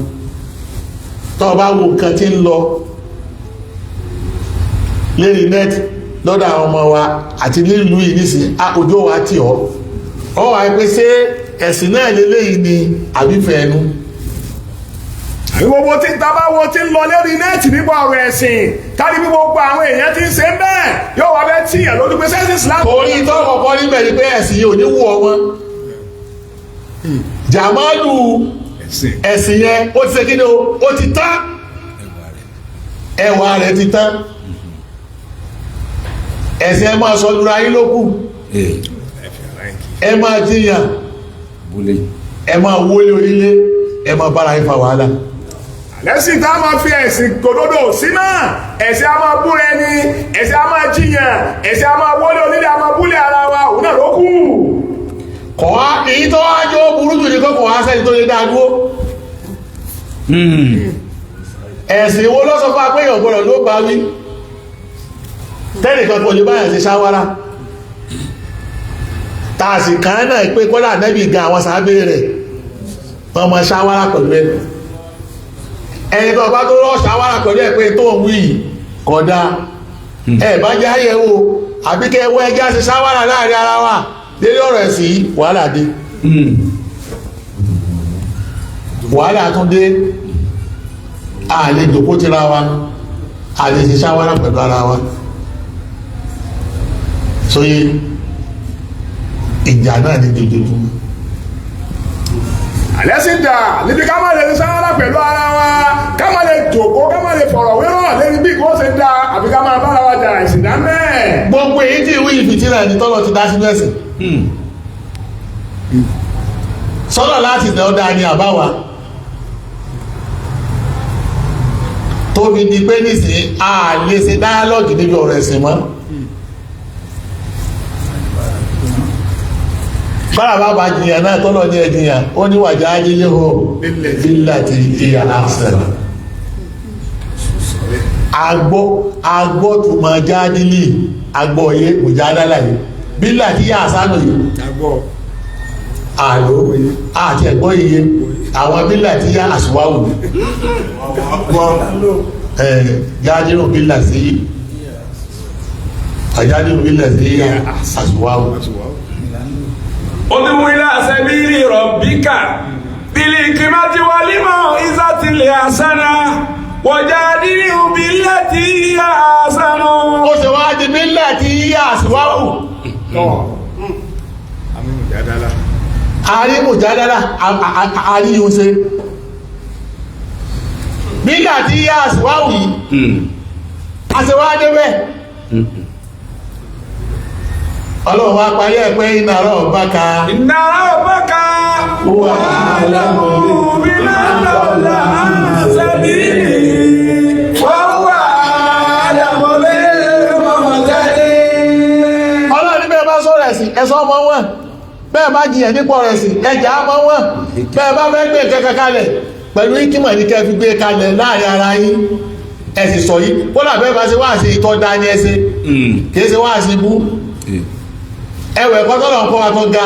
Tó o bá wo nǹkan tí ń lọ lérí net lọ́dọ̀ àwọn ọmọ wa àti nílùú yìí nísìn, ojú wa tì ọ́, ọ wà pé ṣé ẹ̀sìn náà lélẹ́yìí ni àbífẹ́ ẹnu? Gbogbo tí ta bá wo tí ń lọ lérí nẹ́ẹ̀tì nípa ọ̀rọ̀ ẹ̀sìn, kárí bí gbogbo àwọn èèyàn ti ń ṣe bẹ́ẹ̀, yóò wá bẹ́ẹ̀ tíyàn lójú pé sẹ́sìn Islam. Orí tó kọ̀kọ́ níbẹ̀ ni pé ẹ̀sìn yìí ò ní wù ọ wọn jàmálù ẹ̀sìn yẹn, ó ti ṣe kí ni o, ó ti tán, ẹwà rẹ̀ ti tán. Ẹ̀sìn ẹ máa sọ lura yín ló kù, ẹ máa jiyàn, ẹ máa wọlé onílé, ẹ máa bára yín fa wàhálà. Lẹ́sìn tá a máa fi ẹ̀sìn kòdòdó sí náà, ẹ̀sìn a máa búra ẹni, ẹ̀sìn a máa jiyàn, ẹ̀sìn a máa wọlé onílé, a máa búlẹ̀ ara wa, òun náà ló kù. Kọ̀ wá èyí tó wá jọ burú jù ní kọ́kọ́ wá sẹ́ni tó lè dá dúró. Ẹ̀sìn wo ló sọ fún apéyàn gbọ́dọ̀ ló bá wí tẹ́nìkan kò lè báyàn ṣe ṣáwárà, tààsì kan náà pé kọ́lá nẹ́bì gan àwọn sábẹ́ rẹ̀ wọ́n mọ ṣáwárà pẹ̀lú ẹ̀. Ẹni tó bá tó rọ́ ṣáwárà pẹ̀lú ẹ̀ pé tó ń wí kódà ẹ̀ bá jẹ́ àyẹ̀wò àbí kẹ́ ẹwọ́ ẹjẹ́ ṣe ṣáwárà láàrin ara wa lérí ọ̀rọ̀ ẹ̀sìn yìí, wàhálà dé, wàhálà tún dé. A lè jòkó tira wa, a lè ṣe ṣáwárà pẹ̀lú ara wa sóyè. Ìjà náà ní dojoojúmọ́. Àlẹ́sìn dà níbi ká má lè sáárà pẹ̀lú ara wa, ká má lè jòkó, ká má lè fọ̀rọ̀ wérọ̀ lẹ́ni bí kò ṣe da, àbí ká máa bára wa jà, ìsìn dá mẹ́ẹ̀. Gbogbo èyí tí ìwé ìfìtínà ẹni tọ́lọ̀ ti dá sínú ẹ̀sìn sọ́lọ̀ láti ìdá ọ̀dá ni àbáwa tó fi di pé nísìnyí a lè ṣe dáálọ́gì níbi ọ̀rọ̀ ẹ̀sìn mọ́. Bára bá bá jìyàn náà tọ́lọ̀ ní ẹ̀jìyàn ó ní wàjá ayé hó bílà ti ìyà àṣẹ. Agbọ́ agbọ́ tó máa já nílì agbọ́ yé kò já lálàyé bílà tí yà sánà yìí àlò àti ẹ̀gbọ́ iye àwọn bílà tí yà àṣùwáwù jájírò bílà sí àjájírò bílà sí àṣùwáwù. Ud'u ila sabili rabbika bil hikmati wal mau'izati hasana wajadilhum billati hiya ahsanu. Ó ṣe wá di bílà tí yà àṣùwáwù àrímùjádálà àríyúnṣe bílà tí yà àṣùwáwù yìí a ṣe wá débẹ̀. Ọlọ́run wá parí ẹ̀ pé iná ọ̀rọ̀ bá ka Inna rabbaka wà a'lamu biman dalla an sabilihi wa huwa a'lamu bil muhtadin. Ọlọ́run ní bẹ́ẹ̀ bá sọ̀rọ̀ ẹ̀sìn ẹ̀sọ́ ọmọ wọn, bẹ́ẹ̀ bá jiyàn nípa ọ̀rọ̀ ẹ̀sìn ẹjà ọmọ wọn, bẹ́ẹ̀ bá fẹ́ gbé nǹkan kan kalẹ̀ pẹ̀lú ìkímọ̀ ní kẹ́ fi gbé kalẹ̀ láàrin ara yín, ẹ̀sìn sọ yìí kódà bẹ́ẹ̀ bá ṣe wá sí ìtọ́ dání ẹsẹ̀ kìí ṣe wá sí ibú ẹwẹ̀ ẹ̀kọ́ tọ́lọ̀ ń kọ́ wa tó ga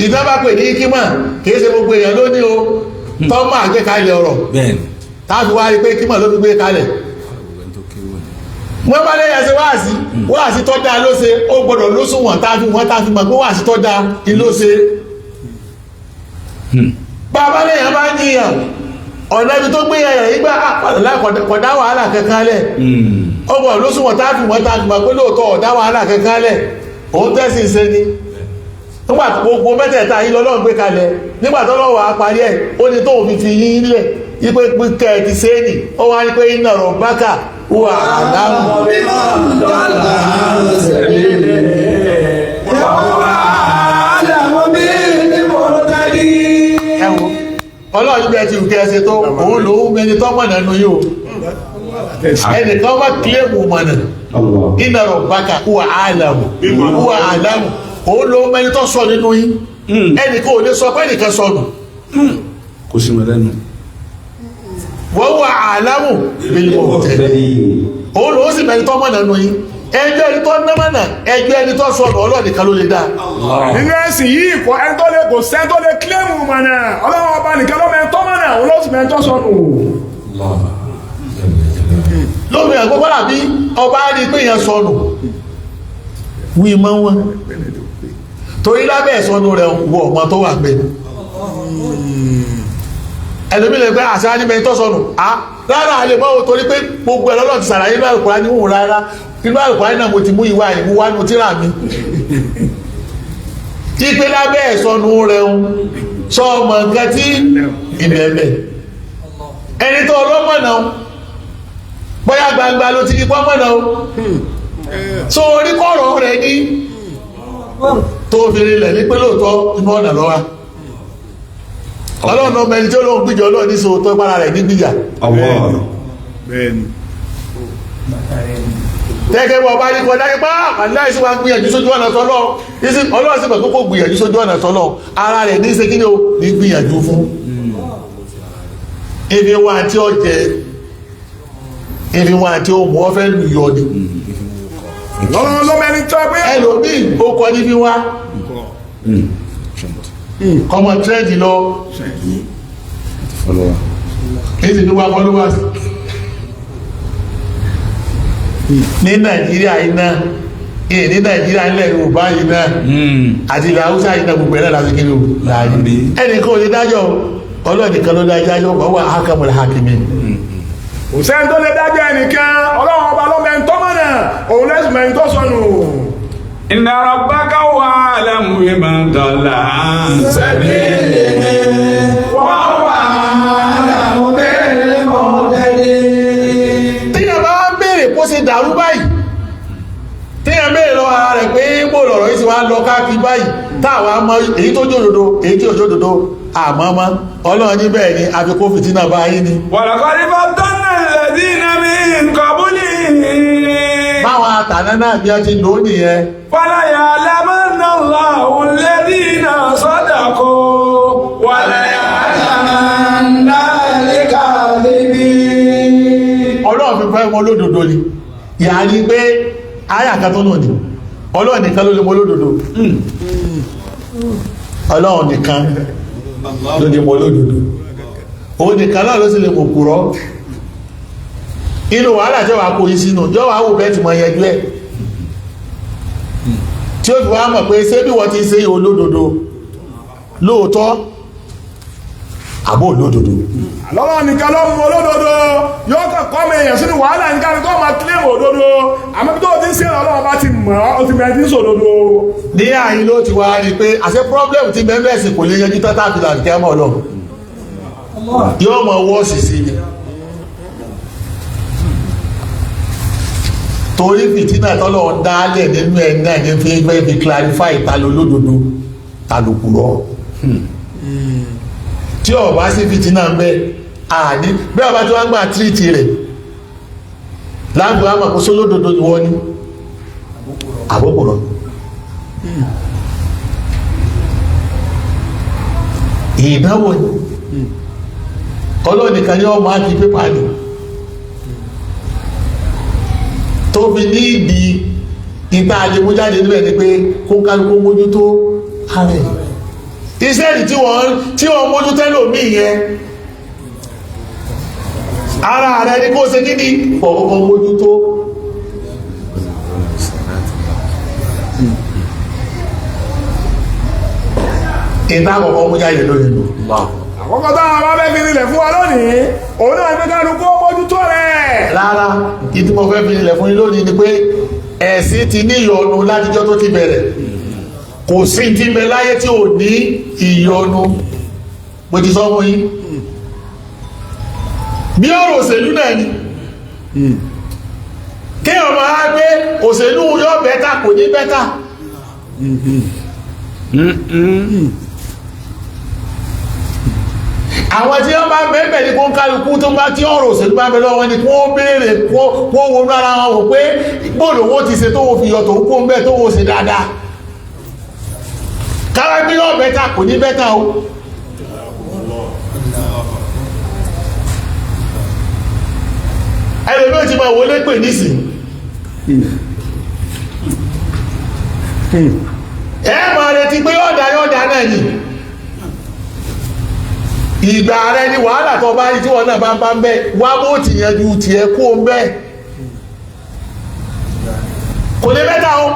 ìdá bá pè ní ìkímọ̀ kìí ṣe gbogbo èèyàn ló ní o tọ́ máa gbé kalẹ̀ ọ̀rọ̀ táàfi wá rí pé ìkímọ̀ ló fi gbé kalẹ̀. Wọ́n bá lẹ́yìn ẹsẹ̀ wáàsí wáàsí tó dáa ló ṣe, ó gbọ́dọ̀ lóṣùwọ̀n táàfi wọ́n táàfi mọ̀ pé wáàsí tó dáa ni ló ṣe. Bàbá lẹ́yìn bá ń jiyàn ọ̀nà ibi tó gbé yẹn ìgbà kọ̀dá wàhálà kankan lẹ̀, ó gbọ́dọ̀ lóṣùwọ̀n táàfi wọ́n táàfi mọ̀ pé lóòótọ́ ọ̀dá wàhálà kankan lẹ̀, òun tẹ́sí ṣe ni. Nígbà gbogbo mẹ́tẹ̀ẹ̀ta yìí lọ́lọ́run gbé kalẹ̀, nígbà tó lọ́wọ́ á parí ẹ̀ ó ní tóun fi fi yín lẹ̀ ipe kẹ́ ẹ ti ṣe é nì, ó wá ní pé iná rọ̀ bákà wà láàmú. Ẹ̀wọ̀n ọlọ́run bí ẹ ti kẹ́ ẹ ṣe tó òun lòún mẹni tó mọ̀nà nù yìí o, ẹnìkan wá kílẹ̀mù mọ̀nà iná rọ̀ bákà wà áàlàmù wà áàlàmù òun lòún mẹni tó sọ nínú yín, ẹnìkan ò lè sọ pé ẹnìkan sọnù. Kò sí mọ̀ lẹ́nu. Wọ́n wà áàlàmù bílíọ̀ tẹ̀lé òun lòún sì mẹni tó mọ̀nà nù yín, ẹjọ́ ẹni tó námọ̀nà ẹjọ́ ẹni tó sọnù ọlọ́run nìkan ló lè dá. Nínú ẹ̀sìn yìí kò ẹni tó lè kò sẹ́ni tó lè kílẹ̀mù mọ̀nà, ọlọ́run ọba nìkan ló mẹ́ni tó mọ̀nà, òun ló sì mẹ́ni tó sọnù. Lómi ẹ̀gbọ́n kọ́lá bí ọba rí pé èèyàn sọnù wí mọ́ wọn torí lábẹ́ ìsọnù rẹ̀ wọ ọmọ tó wà pé ẹlòmí lè pé àṣà ní mẹ́rin tó sọnù á rárá àlè mọ́ o torí pé gbogbo ẹ̀ lọ́lọ́ ti sàlàyé inú Al-Kùránì ní òun rárá inú Al-Kùránì náà mo ti mú ìwà ìmú wá nu tíra mi tí pé lábẹ́ ìsọnù rẹ̀ ń sọ ọmọ nǹkan tí ìbẹ̀ẹ̀bẹ̀ ẹni tó ọlọ́mọ náà bóyá gbangba ló ti di pọ́nmọ́ náà so orí kọ̀rọ̀ rẹ̀ ní tó fi rinlẹ̀ ní pé lóòótọ́ inú ọ̀nà lọ́wọ́ ọlọ́run ọmọ ẹni tí ó lóun gbìjọ ọlọ́run ní sòótọ́ ìpara rẹ̀ ní gbìjà. Tẹ́gẹ́ bọ́ bá ní kọjá nípa aláìsí wa gbìyànjú sójú ọ̀nà tọ́lọ́ ọlọ́run sì mọ̀ pé kò gbìyànjú sójú ọ̀nà tọ́lọ́ ara rẹ̀ ní ṣe kí ni o ní gbìyànjú fún. Ibi wa tí ó jẹ ibi wa tí ó mú ọ fẹ́ lù yọ ni. Ọlọ́run ló mẹ́ni tó pé. Ẹlòmíì ó kọ níbi wá kọmọ tírẹ́dì lọ èsì ló wá followers ní Nàìjíríà iná ní Nàìjíríà ilẹ̀ Yorùbá iná àti ilẹ̀ Haúsá iná gbogbo ẹ̀rọ láti kí ni o láàyè ẹnìkan ò lè dájọ́ ọlọ́ọ̀nìkan ló dájọ́ wọ́n wà hakamul hakimin. Kò sẹ́ni tó lè dájọ́ ẹnìkan, ọlọ́run ọba ló mẹ́ni tó mọ̀nà, òun lẹ́sùn mẹ́ni tó sọnù. Inna rabbaka huwa أعلم بمن ضل عن سبيله وهو أعلم بالمهتدين. Tíyàn bá ń béèrè kó ṣe dàrú báyìí, tíyàn béèrè lọ́wọ́ ara rẹ̀ pé bó lọ̀rọ̀ yìí sì wá lọ káàkiri báyìí, táwa mọ èyí tó jòdòdó, èyí tí ò jòdòdó, àmọ́ mọ́ Ọlọ́run ní bẹ́ẹ̀ ni àfi kó fìtínà bá yín ni. ولقد فضلنا الذين من قبلهم Báwọn àtàná náà bí wọ́n ti lò ó nìyẹn. فليعلمن الله الذين صدقوا وليعلمن الكاذبين. Ọlọ́run fi fẹ́ mọ lódodo ni, ìyá ni pé àyà kan tó nù ní Ọlọ́run nìkan ló lè mọ lódodo. Ọlọ́run nìkan ló lè mọ lódodo, òun nìkan náà ló sì lè mọ òkúrọ́. Inú wàhálà tí wàá kó yín sínú jọ wàá wò bẹ́ẹ̀ tí mo yẹjú ẹ̀, tí ó fi wá mọ̀ pé ṣé bí wọ́n ti ń ṣe olódodo lóòótọ́ àbó olódodo. Lọ́wọ́ nìkan ló mú olódodo, yóò kàn kọ́ mi èèyàn sínú wàhálà nìkan ni kó máa kílèmù òdodo, àmọ́ bí tó ti ń ṣe Ọlọ́run bá ti mọ̀ ọ́, ó ti mẹ́rin tí ń sòdodo. Ní àyín ló ti wá rí pé àṣẹ problem tí mẹ́mẹ́sì kò lè yanjú tátà fi làǹkì ẹmọ lọ, yóò mọ wọ́ọ̀sì sí ni, torí fìtínà tọ́lọ̀ ń dálẹ̀ nínú ẹ̀ náà ní fi fẹ́ fi clarify ta ló lódodo, ta ló kúrọ́. Tí ó bá sí fìtínà ń bẹ, àní bí ọba tí wọ́n gbà tírìtì rẹ̀ lágbo àmọ̀ kó sólódodo ni wọ́n ní àbókùrọ̀. Ìdánwò ni ọlọ́nìkan ní ọmọ ákí pépà ní tó fi ní ìdí ìta àjẹmújáde níbẹ̀ ni pé kó kálukú mójútó ààrẹ iṣẹ́ tí wọ́n mójú tẹ́lòmí yẹn, ara rẹ̀ ni kó ṣe kí ni ọ̀kọ̀ọ̀kan mójútó. Ìta àkọ́kọ́ mú jáde lónìí nù. Àkọ́kọ́ táwọn bá fẹ́ fi rinlẹ̀ fún wa lónìí, òun náà ní kálukú mójútó rẹ̀. Rárá, ìdí mo fẹ́ fi ilẹ̀ fún yín lónìí ni pé ẹ̀sìn ti ní ìyọnu látijọ́ tó ti bẹ̀rẹ̀. Kò sí ti ń bẹ láyé tí ò ní ìyọnu, mo ti sọ fún yín. Bí ọ̀rọ̀ òṣèlú náà ni, kí ọmọ á gbé òṣèlú yóò bẹ́tà, kò ní bẹ́tà. Àwọn tí wọ́n bá bẹ́ẹ̀ ní kó ń kálukú tó bá tí ọ̀rọ̀ òṣèlú bá bẹ lọ́wọ́ ni kó béèrè, kó wọnú ara wọn wò pé gbọ́dọ̀ wọ́n ti ṣe tó wọ́n fi yọ tó kó ń bẹ́ẹ̀ tó wọ́n ṣe dáadáa. Kára bí yóò bẹ́tà, kò ní bẹ́tà o. Ẹlòmí ò ti máa wọlé pè nísìn, ẹ máa retí pé yọ̀ọ̀dà yọ̀ọ̀dà náà ni. Ìgbà rẹ ni wàhálà tó bá rí tí wọn náà bá ń bá ń bẹ wá bó ti yanjú tiẹ̀ kó ń bẹ, kò lè bẹ́tà o.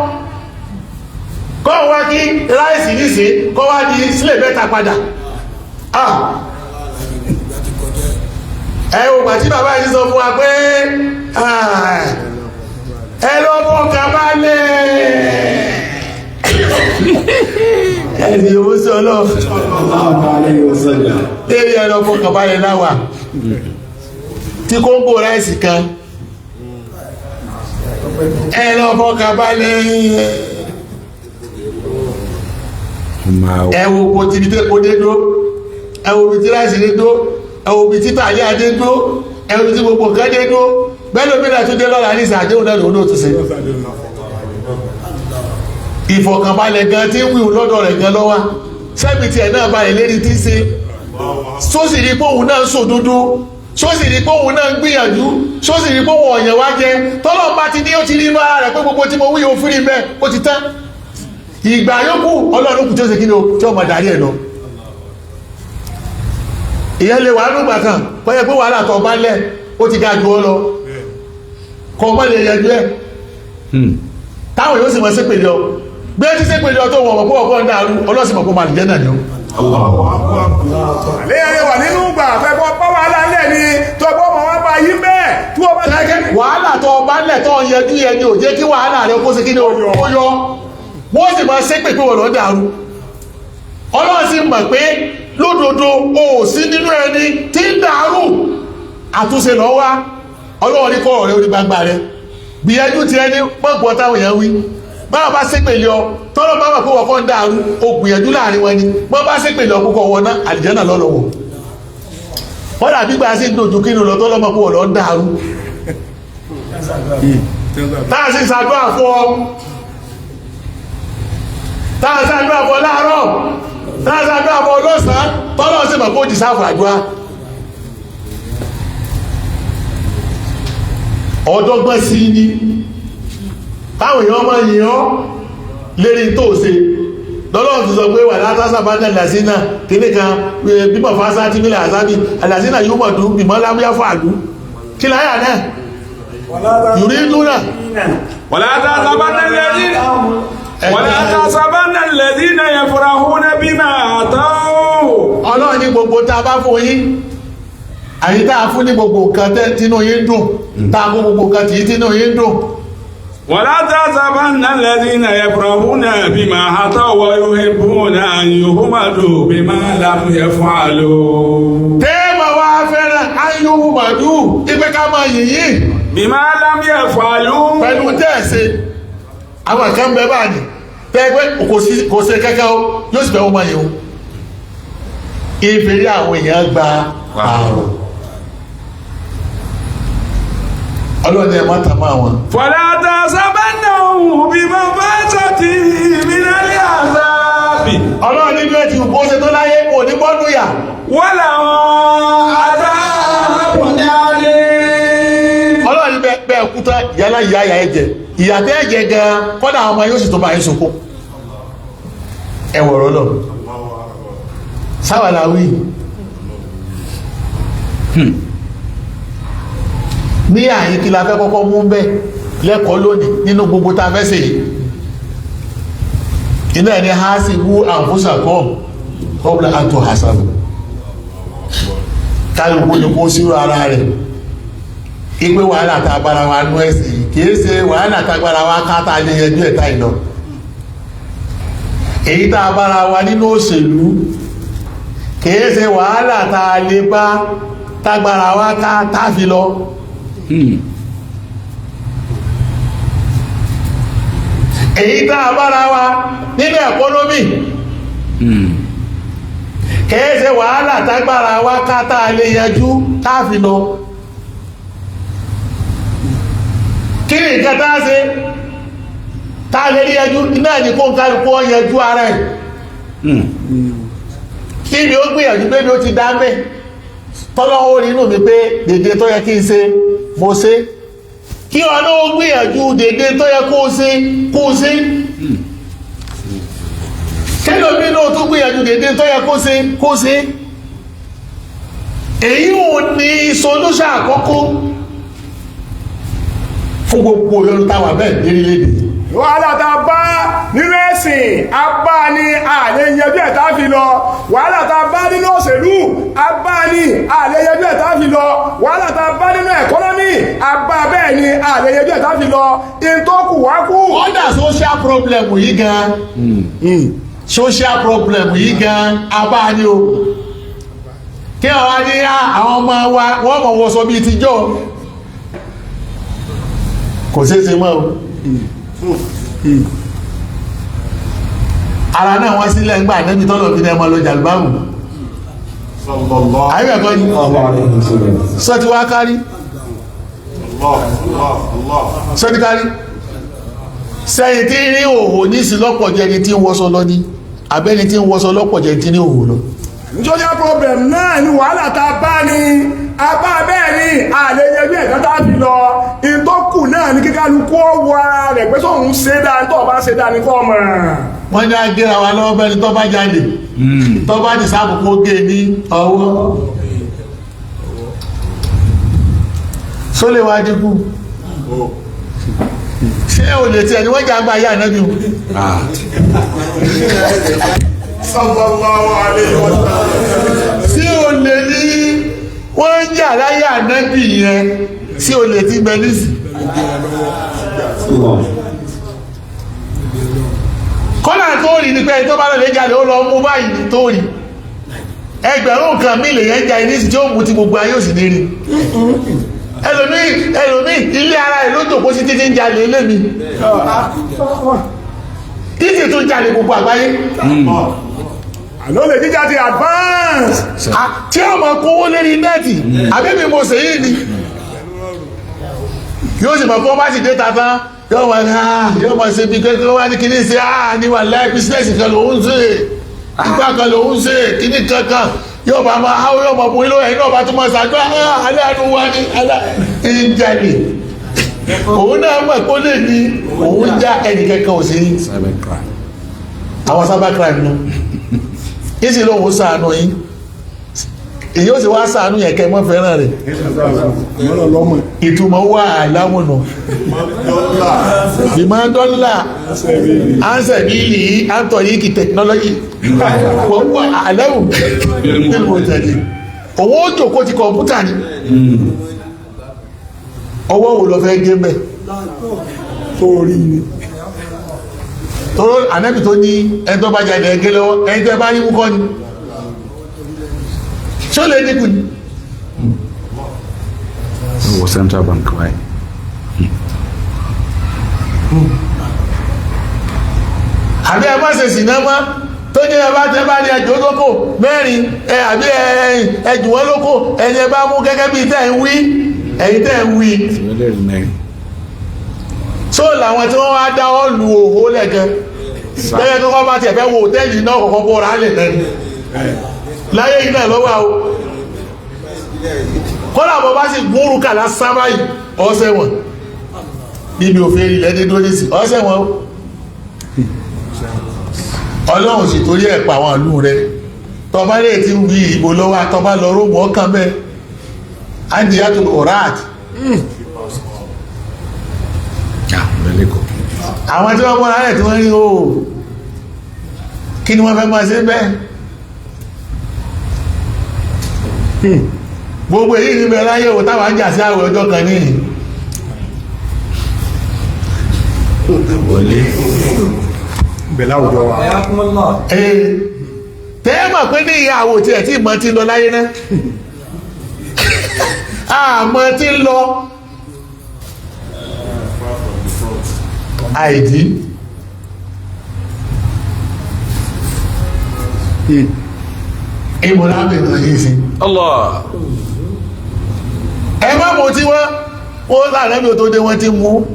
Kọ́ wá kí ráìsì nísìn kọ́ wá di sílẹ̀ mẹ́ta padà. Ah, ẹ ò gbà tí bàbá yìí sọ fún wa pé ẹ lọ fọkàn balẹ̀, ẹni owó sí ọlọ́run lérí, ẹ lọ fọkàn balẹ̀ láwà tí kóńgò ráìsì kan, ẹ lọ fọkàn balẹ̀. Ẹ wo kò tìbí tẹ́ kó dé dó, ẹ wo bí tí ráìsì dé dó, ẹ wo bí títà ayé adé dó, ẹ wo bí tí gbogbo nǹkan dé dó. Bẹ́ẹ̀ lómi náà tún dé lọ́la ní ìsàdéhùn náà lòun náà tún ṣe. Ìfọ̀kànbalẹ̀ gan tí ń wíwù lọ́dọ̀ rẹ̀ gan lọ́wọ́ sẹ́mi tiẹ̀ náà balẹ̀ lérí tí ń ṣe, sósì rí pé òun náà ń sòdodo, sósì rí pé òun náà ń gbìyànjú, sósì rí pé òun ọ̀yàn wá jẹ. Tọ́lọ́ bá ti ní ó ti rí inú ara rẹ̀ pé gbogbo tí mo wí òfin rí bẹ́ẹ̀, ó ti tán. Ìgbà yòókù Ọlọ́run kù tí ó ṣe kí ni o, tí ó mọ̀ darí ẹ̀ lọ. Ìyẹn lè wà nígbà kan kọ́ yẹ pé wàhálà tó bá lẹ̀ ó ti ga jù ọ lọ, kọ́ ọ má lè yanjú ẹ̀, táwọn yóò sì mọ̀ sépèlé ọ bí ó ti sépèlé ọ tó wọ̀ ọ̀pọ̀ ọ̀pọ̀ ń dàrú ọlọ́sìn mọ̀ pé màlì jẹ́ náà ni ó. Àlẹ́ yẹn wà nínú ìgbà fẹ́kọ́ bá wàhálà ńlẹ̀ ni tọ́gbọ́ mọ̀ wá bá yí bẹ́ẹ̀ tí wọ́n bá ti Wàhálà tó ọba ńlẹ̀ tó yanjú yẹn ni ò jẹ́ kí wàhálà rẹ kó ṣe kí ni ó yọ. Wọ́n sì máa ṣépè pé wọ́n lọ dàrú. Ọlọ́run sì mọ̀ pé lódodo o ò sí nínú ẹni tí ń dàrú. Àtúnṣe lọ wá. Ọlọ́run ní kọ́ ọ̀rẹ́ orí gbangba rẹ. Gbìyànjú ti ẹni pọ̀pọ̀ táwọn èèyàn wí. Báwọn bá ṣépè lé ọ, tọ́lọ́ bá wà pé wọ́n kọ́ ń dàrú, o gbìyànjú láàrin wọn ni. Wọ́n bá ṣépè lé ọ púpọ̀ wọn náà, àlìjánà lọ́lọ́wọ́. Wọ́n dàbí gbà sí dojú kínú lọ tọ́lọ́ mọ̀ pé wọ́n lọ ń dàrú. Táà sì ṣàdúrà fún ọ, táà ṣàdúrà fún ọ láàárọ̀, táà ṣàdúrà fún ọ lọ́sàn-án, tọ́lọ́ sì mọ̀ pé ó ti sáfù àdúrà. Ọ̀dọ́gbọ́n sí ni táwọn èèyàn máa yìn ọ́ lérí tó ṣe. Lọ́lọ́run ti sọ pé wà látàṣà bá ní àlàsínà kìíní kan bímọ fásá tí mílẹ̀ àsábì àlàsínà yóò mọ̀ dùn bímọ lámúyá fún àlú kí láyà náà yùrí dúnà. ولا تحسبن الذين ولا تحسبن الذين يفرحون بما أتوا. Ọlọ́run ní gbogbo tá a bá fún yín, àyí tá a fún ní gbogbo nǹkan tẹ́ tínú yín dùn, tá a fún gbogbo nǹkan tí tínú yín dùn. ولا تحسبن الذين يفرحون بما أتوا ويحبون أن يحمدوا بما لم يفعلوا. Tẹ́ẹ̀mà wá fẹ́ràn ayéhùn màdú ipẹ́ ká máa yìnyín بما لم يفعلوا. Pẹ̀lú tẹ́ẹ̀ṣe àwọn kan bẹ báyìí tẹ́ẹ̀pẹ́ kò sí kẹ́kẹ́ o, yóò sì fẹ́ wọ́n máa yìí o. Ìfèrè àwọn èèyàn gba àrùn. Ọlọ́run ni ẹ má tàmá wọn. فلا تحسبنهم بمفازة من العذاب. Ọlọ́run ní bí ẹ ti kó ṣe tó láyé kò ní bọ́nú yà. ولهم عذاب أليم. Ọlọ́run ní bẹ́ẹ̀ kú tán, ìyálà ìyá ìyá ẹ̀jẹ̀ ìyà tẹ́ ẹ̀jẹ̀ gan kọ́dà àwọn ọmọ yóò sì tó bá yín sunkún. Ẹ wọ̀rọ̀ lọ sáwàlá wí ní àyín. Kí la fẹ́ kọ́kọ́ mú bẹ́ẹ̀ lẹ́kọ̀ọ́ lónìí nínú gbogbo tá a fẹ́ ṣe yìí? Iná ẹni ha sì wú àǹfúsàkọ́ kọ́bùlà àtò hasabu. Kálukú ni kó sírò ara rẹ̀ ipe wàhálà tá a bára wa nú ẹ̀sìn yìí kìí ṣe wàhálà tá a bára wa ká tá a lè yanjú ẹ̀ táyì lọ. Èyí tá a bára wa nínú òṣèlú kìí ṣe wàhálà tá a lè bá tágbára wa ká tá a fi lọ. Èyí tá a bára wa nínú ẹ̀kọ́nómì kìí ṣe wàhálà tágbára wa ká tá a lè yanjú tá a fi lọ. Kí ni nǹkan tá a ṣe tá a lè rí yanjú? Iná ní kó ń kálukú ọ yanjú ara ẹ̀. Kí ni ó gbìyànjú pé mi ó ti dá mẹ́ tọ́lọ́wọ́ rí inú mi pé dèdè tó yẹ kí n ṣe mo ṣe, kí ọ̀nà ó gbìyànjú dèdè tó yẹ kó ṣe kó ṣe, kẹlòmí náà tó gbìyànjú dèdè tó yẹ kó ṣe kó ṣe. Èyí ò ní solúṣà àkọ́kọ́ fún gbogbo ìyọnu táwà bẹ́ẹ̀ lérílẹ̀-èdè. Wàhálà tá a bá nínú ẹ̀sìn, a bá ní àlè yanjú ẹ̀ tá a fi lọ. Wàhálà tá a bá nínú òṣèlú, a bá ní àlè yanjú ẹ̀ tá a fi lọ. Wàhálà tá a bá nínú ẹ̀kọ́nọ́mì, a bá bẹ́ẹ̀ ní àlè yanjú ẹ̀ tá a fi lọ. Ìtọ́kù wá kú. Kódà social problem yìí gan, social problem yìí gan, abá ní o. Kí ọ̀wá ní àwọn ọmọ wa wọ́n mọ̀ wọ́sọ bíi tijọ́, kò ṣeé ṣe mọ́ o. Ara náà wọ́n sílẹ̀ ńgbà níbi tọ́lọ̀ fi ní ẹmọ lọ jàlùbáàmù. Àyíbẹ̀kọ́ ni sọ ti wá kárí, sọ ti kárí sẹ́yìn tí rí òhò ní sí lọ́pọ̀ jẹ́ ni tí ń wọṣọ lọ ní abẹ́ni tí ń wọṣọ lọ́pọ̀ jẹ́ tí ní òhò lọ. Social problem náà ni wàhálà tá a bá ní, a bá bẹ́ẹ̀ ní àlè yanjú ẹ̀ tá a fi lọ. Ìtọ́kù náà ní kíkálukú ọwọ́ ara rẹ̀ pé sóun ṣe dáa, tó bá ṣe dáa ní kọ́ mọ̀. Wọ́n ní agbéra wa lọ́wọ́ bẹ́ni tó bá jalè, tó bá ní sáàbù kó gé ní ọwọ́, sólè wá dínkù. Ṣé o lè tiẹ̀ ni wọ́n jà ń gba ayé ànábì o? Sallallahu alaihi wasallam. Ṣé o lè ní wọ́n ń jà láyé ànábì yẹn? Ṣé o lè ti bẹ nísì? tó rí ni pé ẹni tó bá lọ lè jalè ó lọ mú báyìí tó rí. Ẹgbẹ̀rún nǹkan mi lè yẹn ja ẹni tí ó mú ti gbogbo ayé òsì ní rí. Ẹlòmíì ẹlòmíì ilé ara ẹ̀ ló jòkó sí títí ń jalè ilé mi. Títí tún jalè gbogbo àgbáyé. Àlọ́ lè jíjà ti advance. Tí a máa kówó lérí nẹ́ẹ̀tì, àbí mi mo ṣe yìí ni. Yóò sì mọ̀ kó bá sì dé ta tán, yóò máa ha yóò máa ṣe bí kékeré wá ní kíní ṣe á ní wà láì bísíǹsì kan lòún ṣe, ìgbà kan lòún ṣe, kíní kankan. Yóò bá máa háwó yóò máa bu ilé ẹ̀yin náà bá tún máa ṣàdúrà aláàánú wa ní alá ń jalè. Òun náà mọ̀ kó lè ní òun já ẹnì kankan ò sí. Àwọn cyber crime nù. Ìsì lóhun ṣàánú yín. Èyí ó sì wá ṣàánú yẹn kẹ́ mọ́ fẹ́ràn rẹ̀. Ìtumọ̀ wà láwọnà. Ìmọ̀ dọ́là ánsẹ̀ bí yìí ántọ̀ yìí kì tẹkinọ́lọ́jì. Wọ́n wà àlẹ́wò nínú òtẹ̀lẹ̀. Òun ó jòkó ti kọ̀ǹpútà ni. Ọwọ́ wo lọ fẹ́ gé mẹ́? Torí ni. Tóró ànábì tó ní ẹni tó bá jáde ẹgẹ́ lọ́wọ́ ẹni tó bá rí mú kọ́ ni. Ṣé ó lè dínkù ni? Wọ Central Bank wáyé. Àbí ẹ má ṣe sìná mọ́ tó ní ẹ bá tẹ bá ní ẹjọ́ lóko mẹ́rin ẹ àbí ẹjù wọn lóko ẹni ẹ bá mú gẹ́gẹ́ bí tẹ́ ń wí ẹ̀yin tẹ́ ń wí. Só làwọn tí wọ́n wá dá ọ́ lu òhó lẹ́gẹ́ lẹ́yìn tó kọ́ bá tiẹ̀ fẹ́ wo òtẹ́ẹ̀lì náà kọ̀kọ́ bọ́ra lè lẹ́nu láyé iná lọ́wọ́ o kọ́lá bọ́ bá sì gúnrú kà lásán báyìí ọ̀sẹ̀ wọn níbi òfin ilẹ̀ dé dúró nísì ọ̀sẹ̀ wọn o. Ọlọ́run sì torí ẹ̀ pa àwọn ìlú rẹ̀ tọba lè ti wí ìbò lọ́wọ́ àtọba lọ rómù ọkàn bẹ́ẹ̀ andiyatu orat. Àwọn tí wọ́n mọ́ra rẹ̀ tí wọ́n rí o kí ni wọ́n fẹ́ máa ṣe bẹ́ẹ̀. Gbogbo èyí ní bẹ̀rẹ̀ láyé o táwa ń jà sí àwẹ̀ ọjọ́ kan níyì. Bẹ̀ láwùjọ wa. Tẹ́ mọ̀ pé ní ìyàwó tí ẹ̀ tí ìmọ̀ ti lọ láyé náà àmọ́ tí ń lọ àìdí ìmọ̀lá bẹ̀rẹ̀ yìí sí. Allah. Ẹ má mú tí wọ́n ó láàrẹ́ bí o tó dé wọ́n ti mú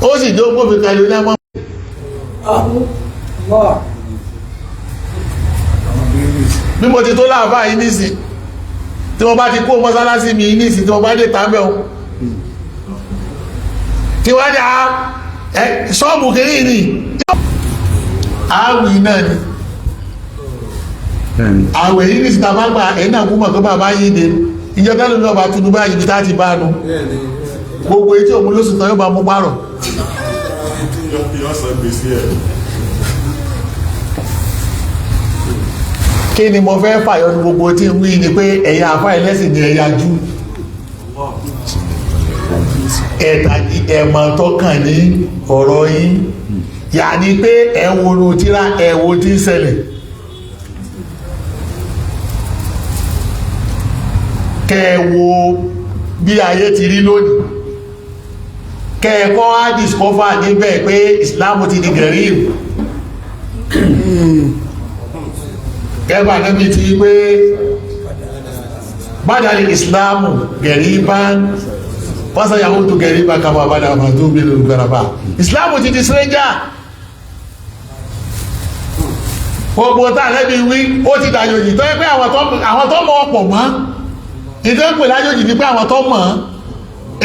ó sì jó gbófin kalẹ̀ ní àmọ́. Bí mo ti tó láàfáà yìí nísì tí wọ́n bá ti kó mọ́sálásí mi nísì tí wọ́n bá dé tàbẹ̀ o tí wọ́n ní ṣọ́ọ̀bù kìíní ni àwì náà ni àwẹ̀ yìí nísì tàbá gbà ẹ̀yìn náà kú mọ̀ pé bàbá yìí dé ìjọ tẹ́lẹ̀ ní ọba tuntun báyìí ibi tá ti bá nu gbogbo etí òun lóṣù tán yóò bá mú párọ̀. Kí ni mo fẹ́ fàyọ ní gbogbo tí ń wí ni pé ẹ̀yin àfá ẹlẹ́sìn ni ẹ̀yà jú ẹ̀ta ẹ̀mọ̀ tọ́kàn ní ọ̀rọ̀ yín yà ní pé ẹ̀wòrò tíra ẹ̀wò tí ń ṣẹlẹ̀ kẹwo bí ayé ti rí lónìí kẹ́ẹ̀kọ́ á discover níbẹ̀ pé Islam ti di gẹ̀rìm gẹ́gbà níbi ti pé bádàlì Islamu gẹ̀ríbá wọ́n yàwó tó gẹ̀ríbá kama bádà àmàdó bí lórí Islamu ti di stranger. Gbogbo tá lẹ́bi wí ó ti dàjòjì tó yẹ pé àwọn tó mọ̀ ọ̀pọ̀ mọ́ ìdán pè lájòjì ní pé àwọn tó mọ̀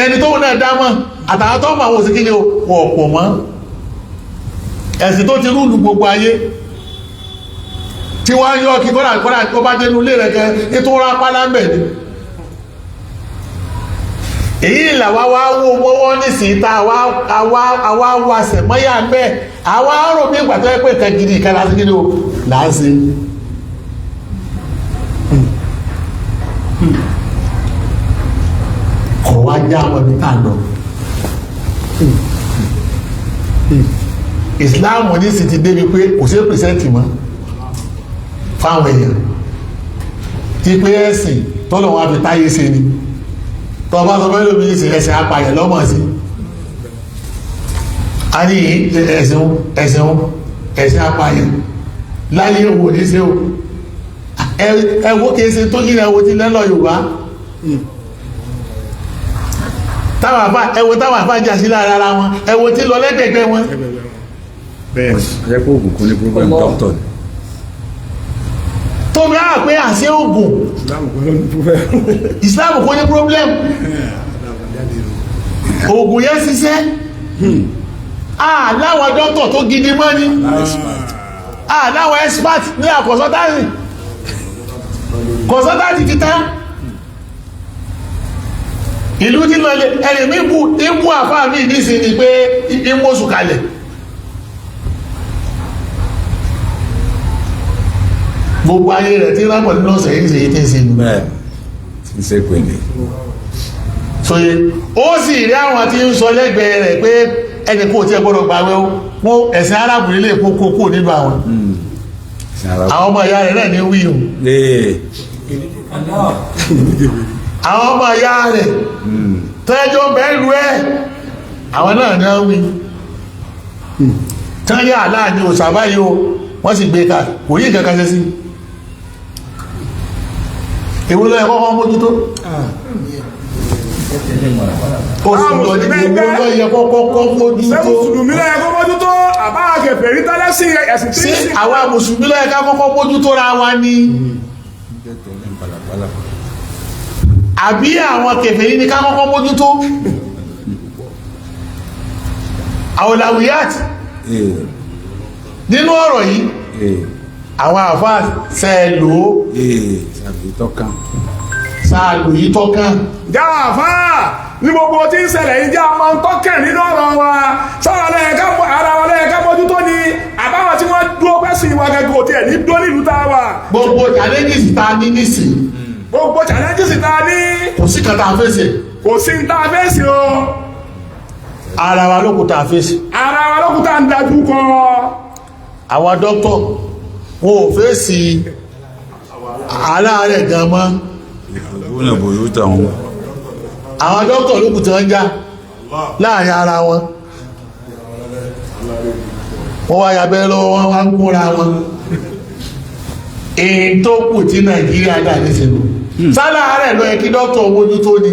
ẹni tó náà dá mọ̀ àtàwọn tó mọ̀ àwọn òsìkí ni ọ̀pọ̀ mọ́ ẹ̀sìn tó ti rúùlù gbogbo ayé tí wọ́n yọ kí kọ́nà kọ́nà tó bá dénú ilé rẹ̀ kẹ́ ètò rápálá ń bẹ̀ ni. Èyí làwa wá wó mọ́wọ́ nísìnyí tá àwa wá sẹ̀mọ́yà ń bẹ̀ àwa rò bí ìgbà tó yẹ pé nǹkan gidi ìka lásìkò ní o là ń ṣe. Kọ̀ wá já àwọn ibi tá a lọ. Islam ní sì ti débi pé kò sí pìrìsẹ́ǹtì mọ́ fáwọn èèyàn ti pé ẹ̀sìn tọ́lọ̀ wọn fi táyé ṣe ni. Tọ́ bá sọ fẹ́ lómi ìsìn ẹ̀sìn apààyàn lọ́mọ̀ sí a ní ẹ̀sìn ẹ̀sìn ẹ̀sìn apààyàn láyé òwò ní ṣe o. Ẹwọ́ kìí ṣe tó yíra ẹwọ́ tí lẹ́lọ Yorùbá táwọn àfá ẹwọ́ táwọn àfá jà sí lára ara wọn, ẹwọ́ tí lọ lẹ́gbẹ̀gbẹ̀ wọn. Bẹ́ẹ̀ Ajẹ́ pé oògùn kún ní problem doctor ni. Tó bí á pé àṣẹ ògùn Islam kò ló ní problem. Islam kò ní problem, ògùn yẹn ṣiṣẹ́. Láwọn dókítà tó gidi mọ́ ni, láwọn expert ní àkọsọ́tàsì kọ̀sọ́tàsì ti tán ìlú tí lọ ẹni mi bú ibú àfáà mi nísìn ni pé imóṣù kalẹ̀. Gbogbo ayé rẹ̀ tí rápọ̀ nínú ọ̀sẹ̀ yìí ṣe yìí tí ń ṣe nù. Bẹ́ẹ̀ tí ń ṣe pè ní. Sóye ó sì rí àwọn tí ń sọ lẹ́gbẹ̀ẹ́ rẹ̀ pé ẹni kò tí ẹ gbọ́dọ̀ gbàwẹ̀ o, wọ́n ẹ̀sìn arábìnrin lè kó kó nínú àwọn àwọn ọmọ ìyá rẹ̀ náà ní wí o. Ee. Àwọn ọmọ ìyá rẹ̀ tẹ́jọ́ bẹ́ẹ̀lú ẹ̀ àwọn náà ní wí tẹ́jọ́ aláàní ò sàbáyé o, wọ́n sì gbé ká kò rí nǹkan kan ṣe sí. Èwo ló yẹ kọ́kọ́ mójútó? Ó sì lọ ní èwo ló yẹ kọ́kọ́ Ṣé mójútó? mùsùlùmí ló yẹ kó mójútó àbá kèfèrí tẹ́lẹ̀sìn ẹ̀sìn tí Sí ń sìn? àwa mùsùlùmí ló yẹ ká kọ́kọ́ mójútó ra wa ni, àbí àwọn kèfèrí ní ká kọ́kọ́ mójútó? Àwòlàwìyàt Ee. nínú ọ̀rọ̀ yìí, Ee. àwọn àfáà sẹ́ẹ̀lò Ee. Tàbí tọ́kàn. sáàlò yìí tọ́kàn. Jáfà ní gbogbo tí ń ṣẹlẹ̀ yìí, já máa ń tọ́kẹ̀ nínú ọ̀rọ̀ wa sọ́rọ̀ lẹ́yìn ara wa lẹ́yìn ká mójútó ni, àbáwọn tí wọ́n dúró pẹ́ sí ìwà gẹ́gẹ́ òtí ẹ̀ ní dúró nílùú tá a wà. Gbogbo challenges ta ní nísìn, Gbogbo challenges tá a ní, kò sí kan tá a fèsì. Kò sí ń tá a fèsì o. Ara wa ló kù tá a fèsì. Ara wa lókùtà ń dájú kọ. Àwọn dókítà wọn ò fèsì aláàárẹ̀ gan mọ́. Ìbúnà bòyú tàwọn. Àwọn dókítà ló kù tí wọ́n ń já láàrin ara wọn, wọ́n wá yabẹ́ lọ́wọ́, wọn wá ń kúnra wọn. Èyí tó kù tí Nàìjíríà dà nísìnyí, sáláàárẹ̀ ló yẹ kí dókítà mójútó ni,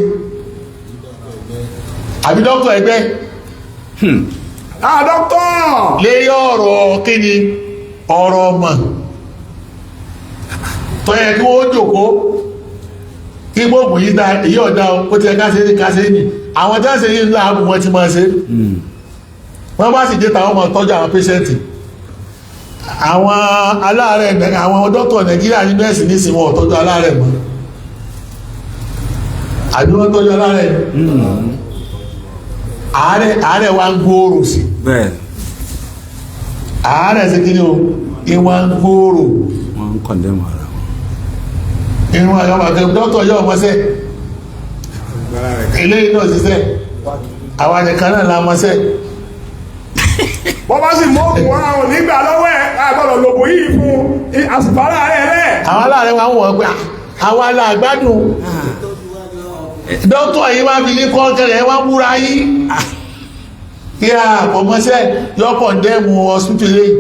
àbí dókítà ẹgbẹ́? Ah, dókítà. Lérí ọ̀rọ̀ kíni, ọ̀rọ̀ ọmọ tó yẹ kí wọ́n jòkó kí gbogbo yìí dá èyí ọ̀dá o, ó ti ẹ káṣe ní káṣe ní àwọn tí wọ́n ṣe yìí ńlá ààbò wọn ti máa ṣe. Wọ́n bá sì dé táwọn ọmọ tọ́jú àwọn pẹ́ṣẹ́ǹtì, àwọn aláàárẹ̀. Àwọn dókítà Nàìjíríà ní nẹ́ẹ̀sì nísìnyí, wọn ò tọ́jú aláàárẹ̀ mọ́, àbí wọ́n tọ́jú aláàárẹ̀? Àárẹ̀ àárẹ̀ wa ń gbòòrò sí. Bẹ́ẹ̀. Àárẹ̀ sí kí ni o, ìwà ń gbòòrò. Wọ́n ń kọ̀ndẹ́mù ara wọn. Irun àwọn àgbẹ̀ dókítà yóò mọ́sẹ̀, eléyìí náà ṣiṣẹ́, àwọn nìkan náà la mọ́sẹ̀. Bọ́ bá sì mú ògùn wa ò nígbà lọ́wọ́ ẹ̀, àgbọ̀dọ̀ lògùn yìí fún àsìfárà rẹ̀ rẹ̀. Àwọn aláàrẹ̀ wa ń wọ̀ pé àwa la gbádùn dókítà yìí wá fi ní kọ́kẹ́rẹ́ wá múra yìí kí a kò mọ́sẹ̀, yọ kọ̀ndẹ́mù hospital eléyìí,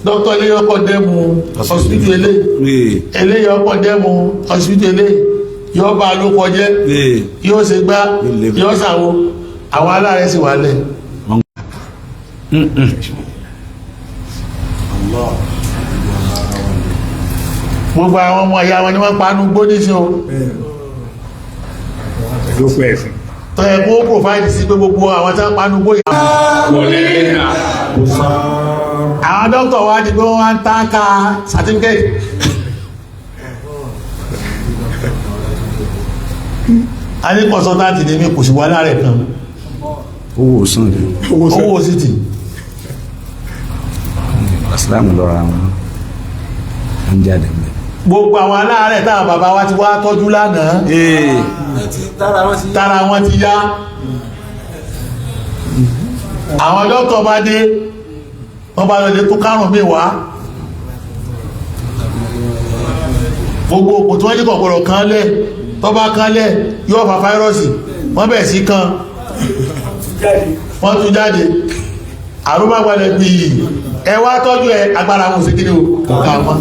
dókítà eléyìí yọ kọ̀ndẹ́mù hospital eléyìí, Ee. eléyìí yọ kọ̀ndẹ́mù hospital eléyìí, yọ bá ló kọjẹ́, Ee. yóò ṣe gbá, yóò ṣàwo. Àwọn aláàrẹ̀ sì wà lẹ̀. Gbogbo àwọn ọmọ ìyá wọn ni wọ́n panu gbóníṣe o. Lókun ẹ̀sìn. Tó yẹ kó provide sí pé gbogbo àwọn tí wọ́n panu gbó yà. Àwọn dókítà wa di pé wọ́n wá ń tànká certificate. A ní consultant ní mi kò sí wà láàrẹ̀ kan. Owó sàn ni. Owó sì tì. Ìsìláàmù lọ́ra wọn. Wọ́n jáde mẹ́. Gbogbo àwọn aláàárẹ̀ táwọn bàbá wa ti wá tọ́jú lánàá, Ee. tára wọn ti yá, àwọn dókítà bá dé. Wọ́n bá lọlé tó kárùn mí wá. Gbogbo òkú tí wọ́n ní kọ̀gbọ̀rọ̀ kan lẹ̀, tó bá kan lẹ̀ yóò fa fáírọ́ọ̀sì. Wọ́n bẹ̀rẹ̀ sí kan, wọ́n tún jáde, àrùn bá gbalẹ̀ bí ẹ wá tọ́jú ẹ, agbára wọn ò sí kí ni o, kò ká mọ́.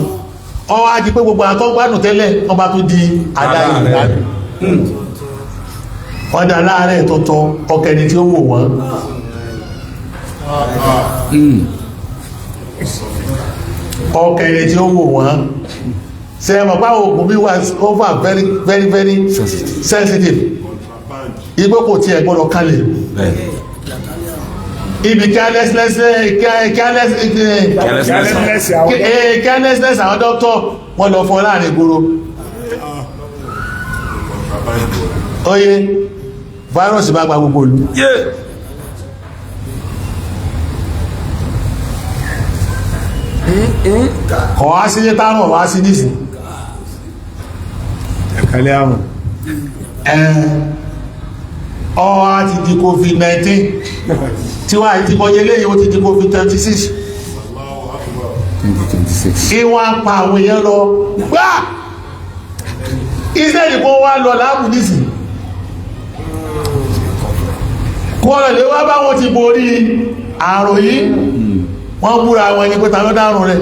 Ọ wá di pé gbogbo àtọ́gbádùn tẹ́lẹ̀, wọ́n bá tún di adáyé ìgbádùn, wọ́n dá láàárẹ̀ tuntun ọkẹni tí ó wò wọ́n. Ọkẹni tí ó wò wọ́n. Ṣe é mọ̀ pé àwọn oògùn mi wà over very very very sensitive, igbó kò tiẹ̀ gbọ́dọ̀ kalẹ̀ ibi carelessness carelessness àwọn dókítà wọ́n lọ fọ́ láàrin ìgboro. Oye fáírọ̀sì bá gba gbogbo ìlú. Kọ̀ wá sí ní tánù wá sí nísìn. Ẹ̀kẹ́lẹ́ àrùn. Ọwá ti di COVID-19 tí wá ti kọjẹ́ léyìn, ó ti di COVID-26. 2026. Ìwọ̀n pa àwọn èèyàn lọ gbá iṣẹ́ ìkó wá lọ láàmù nísìn kó lọ lè wá bá wọn ti borí àrùn yìí. Wọ́n búra wọn ní pé ta ló dárùn rẹ̀,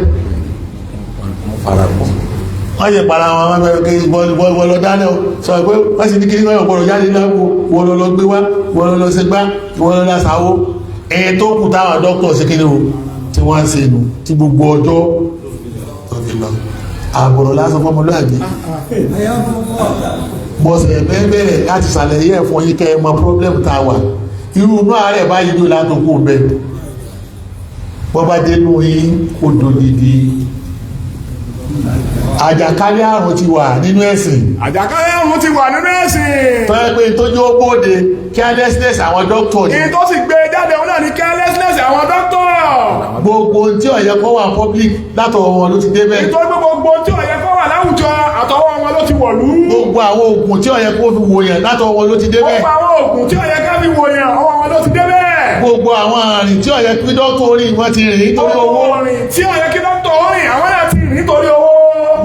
wọ́n yẹ para wọn, wọ́n bẹ̀rẹ̀ kí bọ́ọ̀lù lọ dáná o, sọ pé wọ́n sì ní kí wọ́n gbọ́dọ̀ jáde lágbo, wọ́n lọ lọ gbé wá, wọ́n lọ lọ ṣe gbá, wọ́n lọ lọ ṣàwó. Èyí tó kù táwọn dókítà sí kíni o tí wọ́n ń ṣe nù tí gbogbo ọjọ́ tó fi lọ. Àbọ̀rọ̀ lásán fọmọlúàbí bọ́sẹ̀ bẹ́ẹ̀ láti ṣàlàyé ẹ̀ fún yín kẹ́ ẹ mọ problem tá a wà. Irú inú àárẹ̀ báyìí ló látòkù bẹ́ẹ̀, bọ́ bá dénú yín kó dòdìdì. Àjàkálẹ̀ àrùn ti wà nínú ẹ̀sìn. Àjàkálẹ̀ àrùn ti wà nínú ẹ̀sìn. Tó yẹ pé tójú ó bóde carelessness àwọn dókítà ni. Èyí tó sì gbé jáde òun náà ní carelessness àwọn dókítà. Gbogbo tí ó yẹ kó wà public látọwọ́ wọn ló ti débẹ̀. Nítorí pé gbogbo tí ó yẹ kó wà láwùjọ, àtọwọ́ wọn ló ti wọ̀lú. Gbogbo àwọn oògùn tí ó yẹ kó fi wòyàn, látọwọ́ wọn ló ti débẹ̀. Gbogbo àwọn oògùn tí ó yẹ ká fi wòyàn, ọwọ́ wọn ló ti débẹ̀. Gbogbo àwọn àrìn tí ó yẹ kí dókítà orí wọn ti rìn nítorí owó. Àrìn tí ó yẹ kí dókítà orin àwọn náà ti rìn nítorí owó.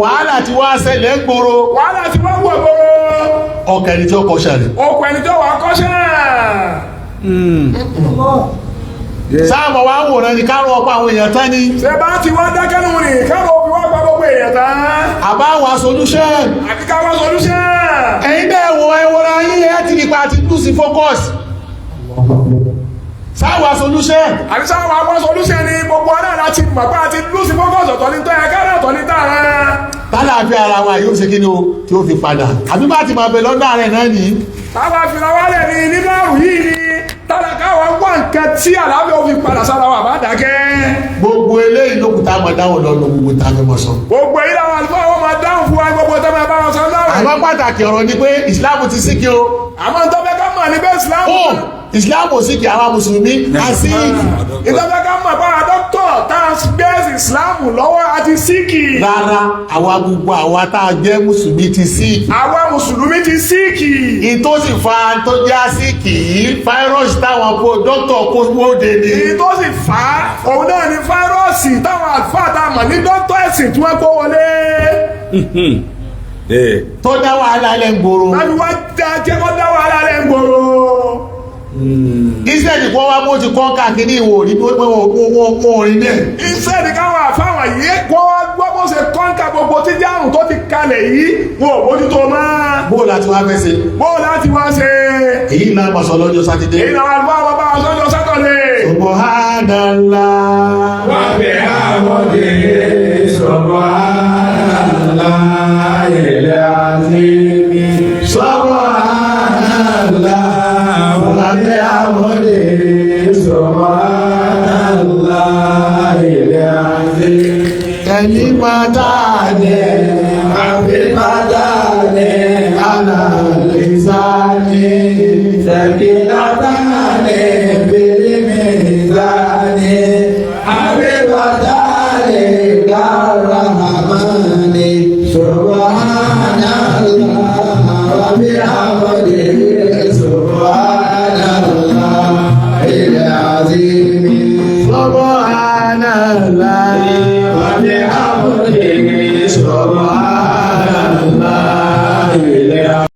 Wàhálà tí wá ṣẹlẹ̀ ń gbòòrò. Wàhálà tí wá wọ̀ gbòòrò. Ọkọ̀ ẹni tí ó kọ́ṣẹ́ rẹ̀. Ọkọ̀ ẹni tí ó wà kọ́ṣẹ́. Sáàmọ̀ wá wòrán ni kárùn ọ̀pọ̀ àwọn èèyàn tán ni. Ṣé bá ti wá dákẹ́nu ni kárùn òfin wá pa gbogbo èèyàn tán. Àbá wa solution. Àbí ká wá solution. Ẹ̀yin bẹ́ẹ̀ wo ẹwọ́ra yín ẹ ti nípa àti lùsí focus. Sáwà solution. Àbí sáwà wá solution ni gbogbo ọ̀nà láti mọ̀ pé àti lùsí focus ọ̀tọ̀ ní tọ́ ẹ kárẹ̀ ọ̀tọ̀ ní tààrà. Tálàáfíà ara wa yóò ṣe kí ni o tí ó fi padà. Àbí bá ti máa bẹ lọ́dà rẹ̀ náà nìyí. Táwa fìlà wálẹ̀ ni nínú àrùn yìí ni tálákà wa wá nǹkan tí àlàáfíà ó fi padà sára wa bá dákẹ́. Gbogbo eléyìí ló kù tá a máa dáhùn lọ́nà gbogbo tá a fẹ́ mọ̀ sọ. Gbogbo èyí làwọn àlùfáà wọn máa dáhùn fún wa gbogbo tó máa bá wọn sọ lọ́rùn. Àmọ́ pàtàkì ọ̀rọ̀ ni pé Ìsìláàmù ti síkì o. Àmọ́ tó fẹ́ ká mọ̀ ní bẹ́ẹ̀ Ìsìláàmù. Ó Ìsìláàmù ò síkì, àwa mùsùlùmí a síkì. Ìtọ́fẹ́ ká mọ̀ bá dókítà tá a gbé Ìsìláàmù lọ́wọ́ a ti síkì. Rárá, àwa gbogbo àwa tá a jẹ́ mùsùlùmí ti síkì. Àwa mùsùlùmí ti síkì. Ìtó sì fa tó já síkì yìí, fáírọ́ọ̀sì táwọn kó dókítà kó wóde ni. Ìtó sì fa òun náà ni fáírọ́ọ̀sì táwọn àlùfáà tá a mọ̀ ní dókítà ẹ̀sìn tí wọ́n kó wọlé. Tó dá wàhálà lẹ́ ń gbòòrò. Láti wá jẹ́ kó dá wàhálà lẹ́ ń gbòòrò. Ìsẹ́ẹ̀dì kó wá bó ti kọ́ káàkiri ìwò rí bí wọ́n mú orin náà. Ìsẹ́ẹ̀dì káwọn àfáwọn yìí kó wá gbọ́ bó ṣe kọ́ńkà gbogbo tí járùn tó ti kalẹ̀ yìí wọn ò bójútó mọ́. Bó láti wá fẹ́ ṣe. Bó láti wá ṣe. Èyí náà máa sọ lọ́jọ́ Sátidé. Èyí náà wà wá bá wa sọ́jọ́ Sátọ̀dé. Subhanallah. Wà bẹ̀ àmọ́dé subhanallah ilẹ̀ azimi. Subhanallah. Wà bẹ̀ àmọ́dé subhanallah ilẹ̀ azimi. Ẹni máa dáa ní Àbí bàtà ní alàlẹ́sáni. Sakilatani bilimizani Habibatani karahmani Subhanallah wa bihamdihi Subhanallah il-azimi. Subhanallah. Subhanallah.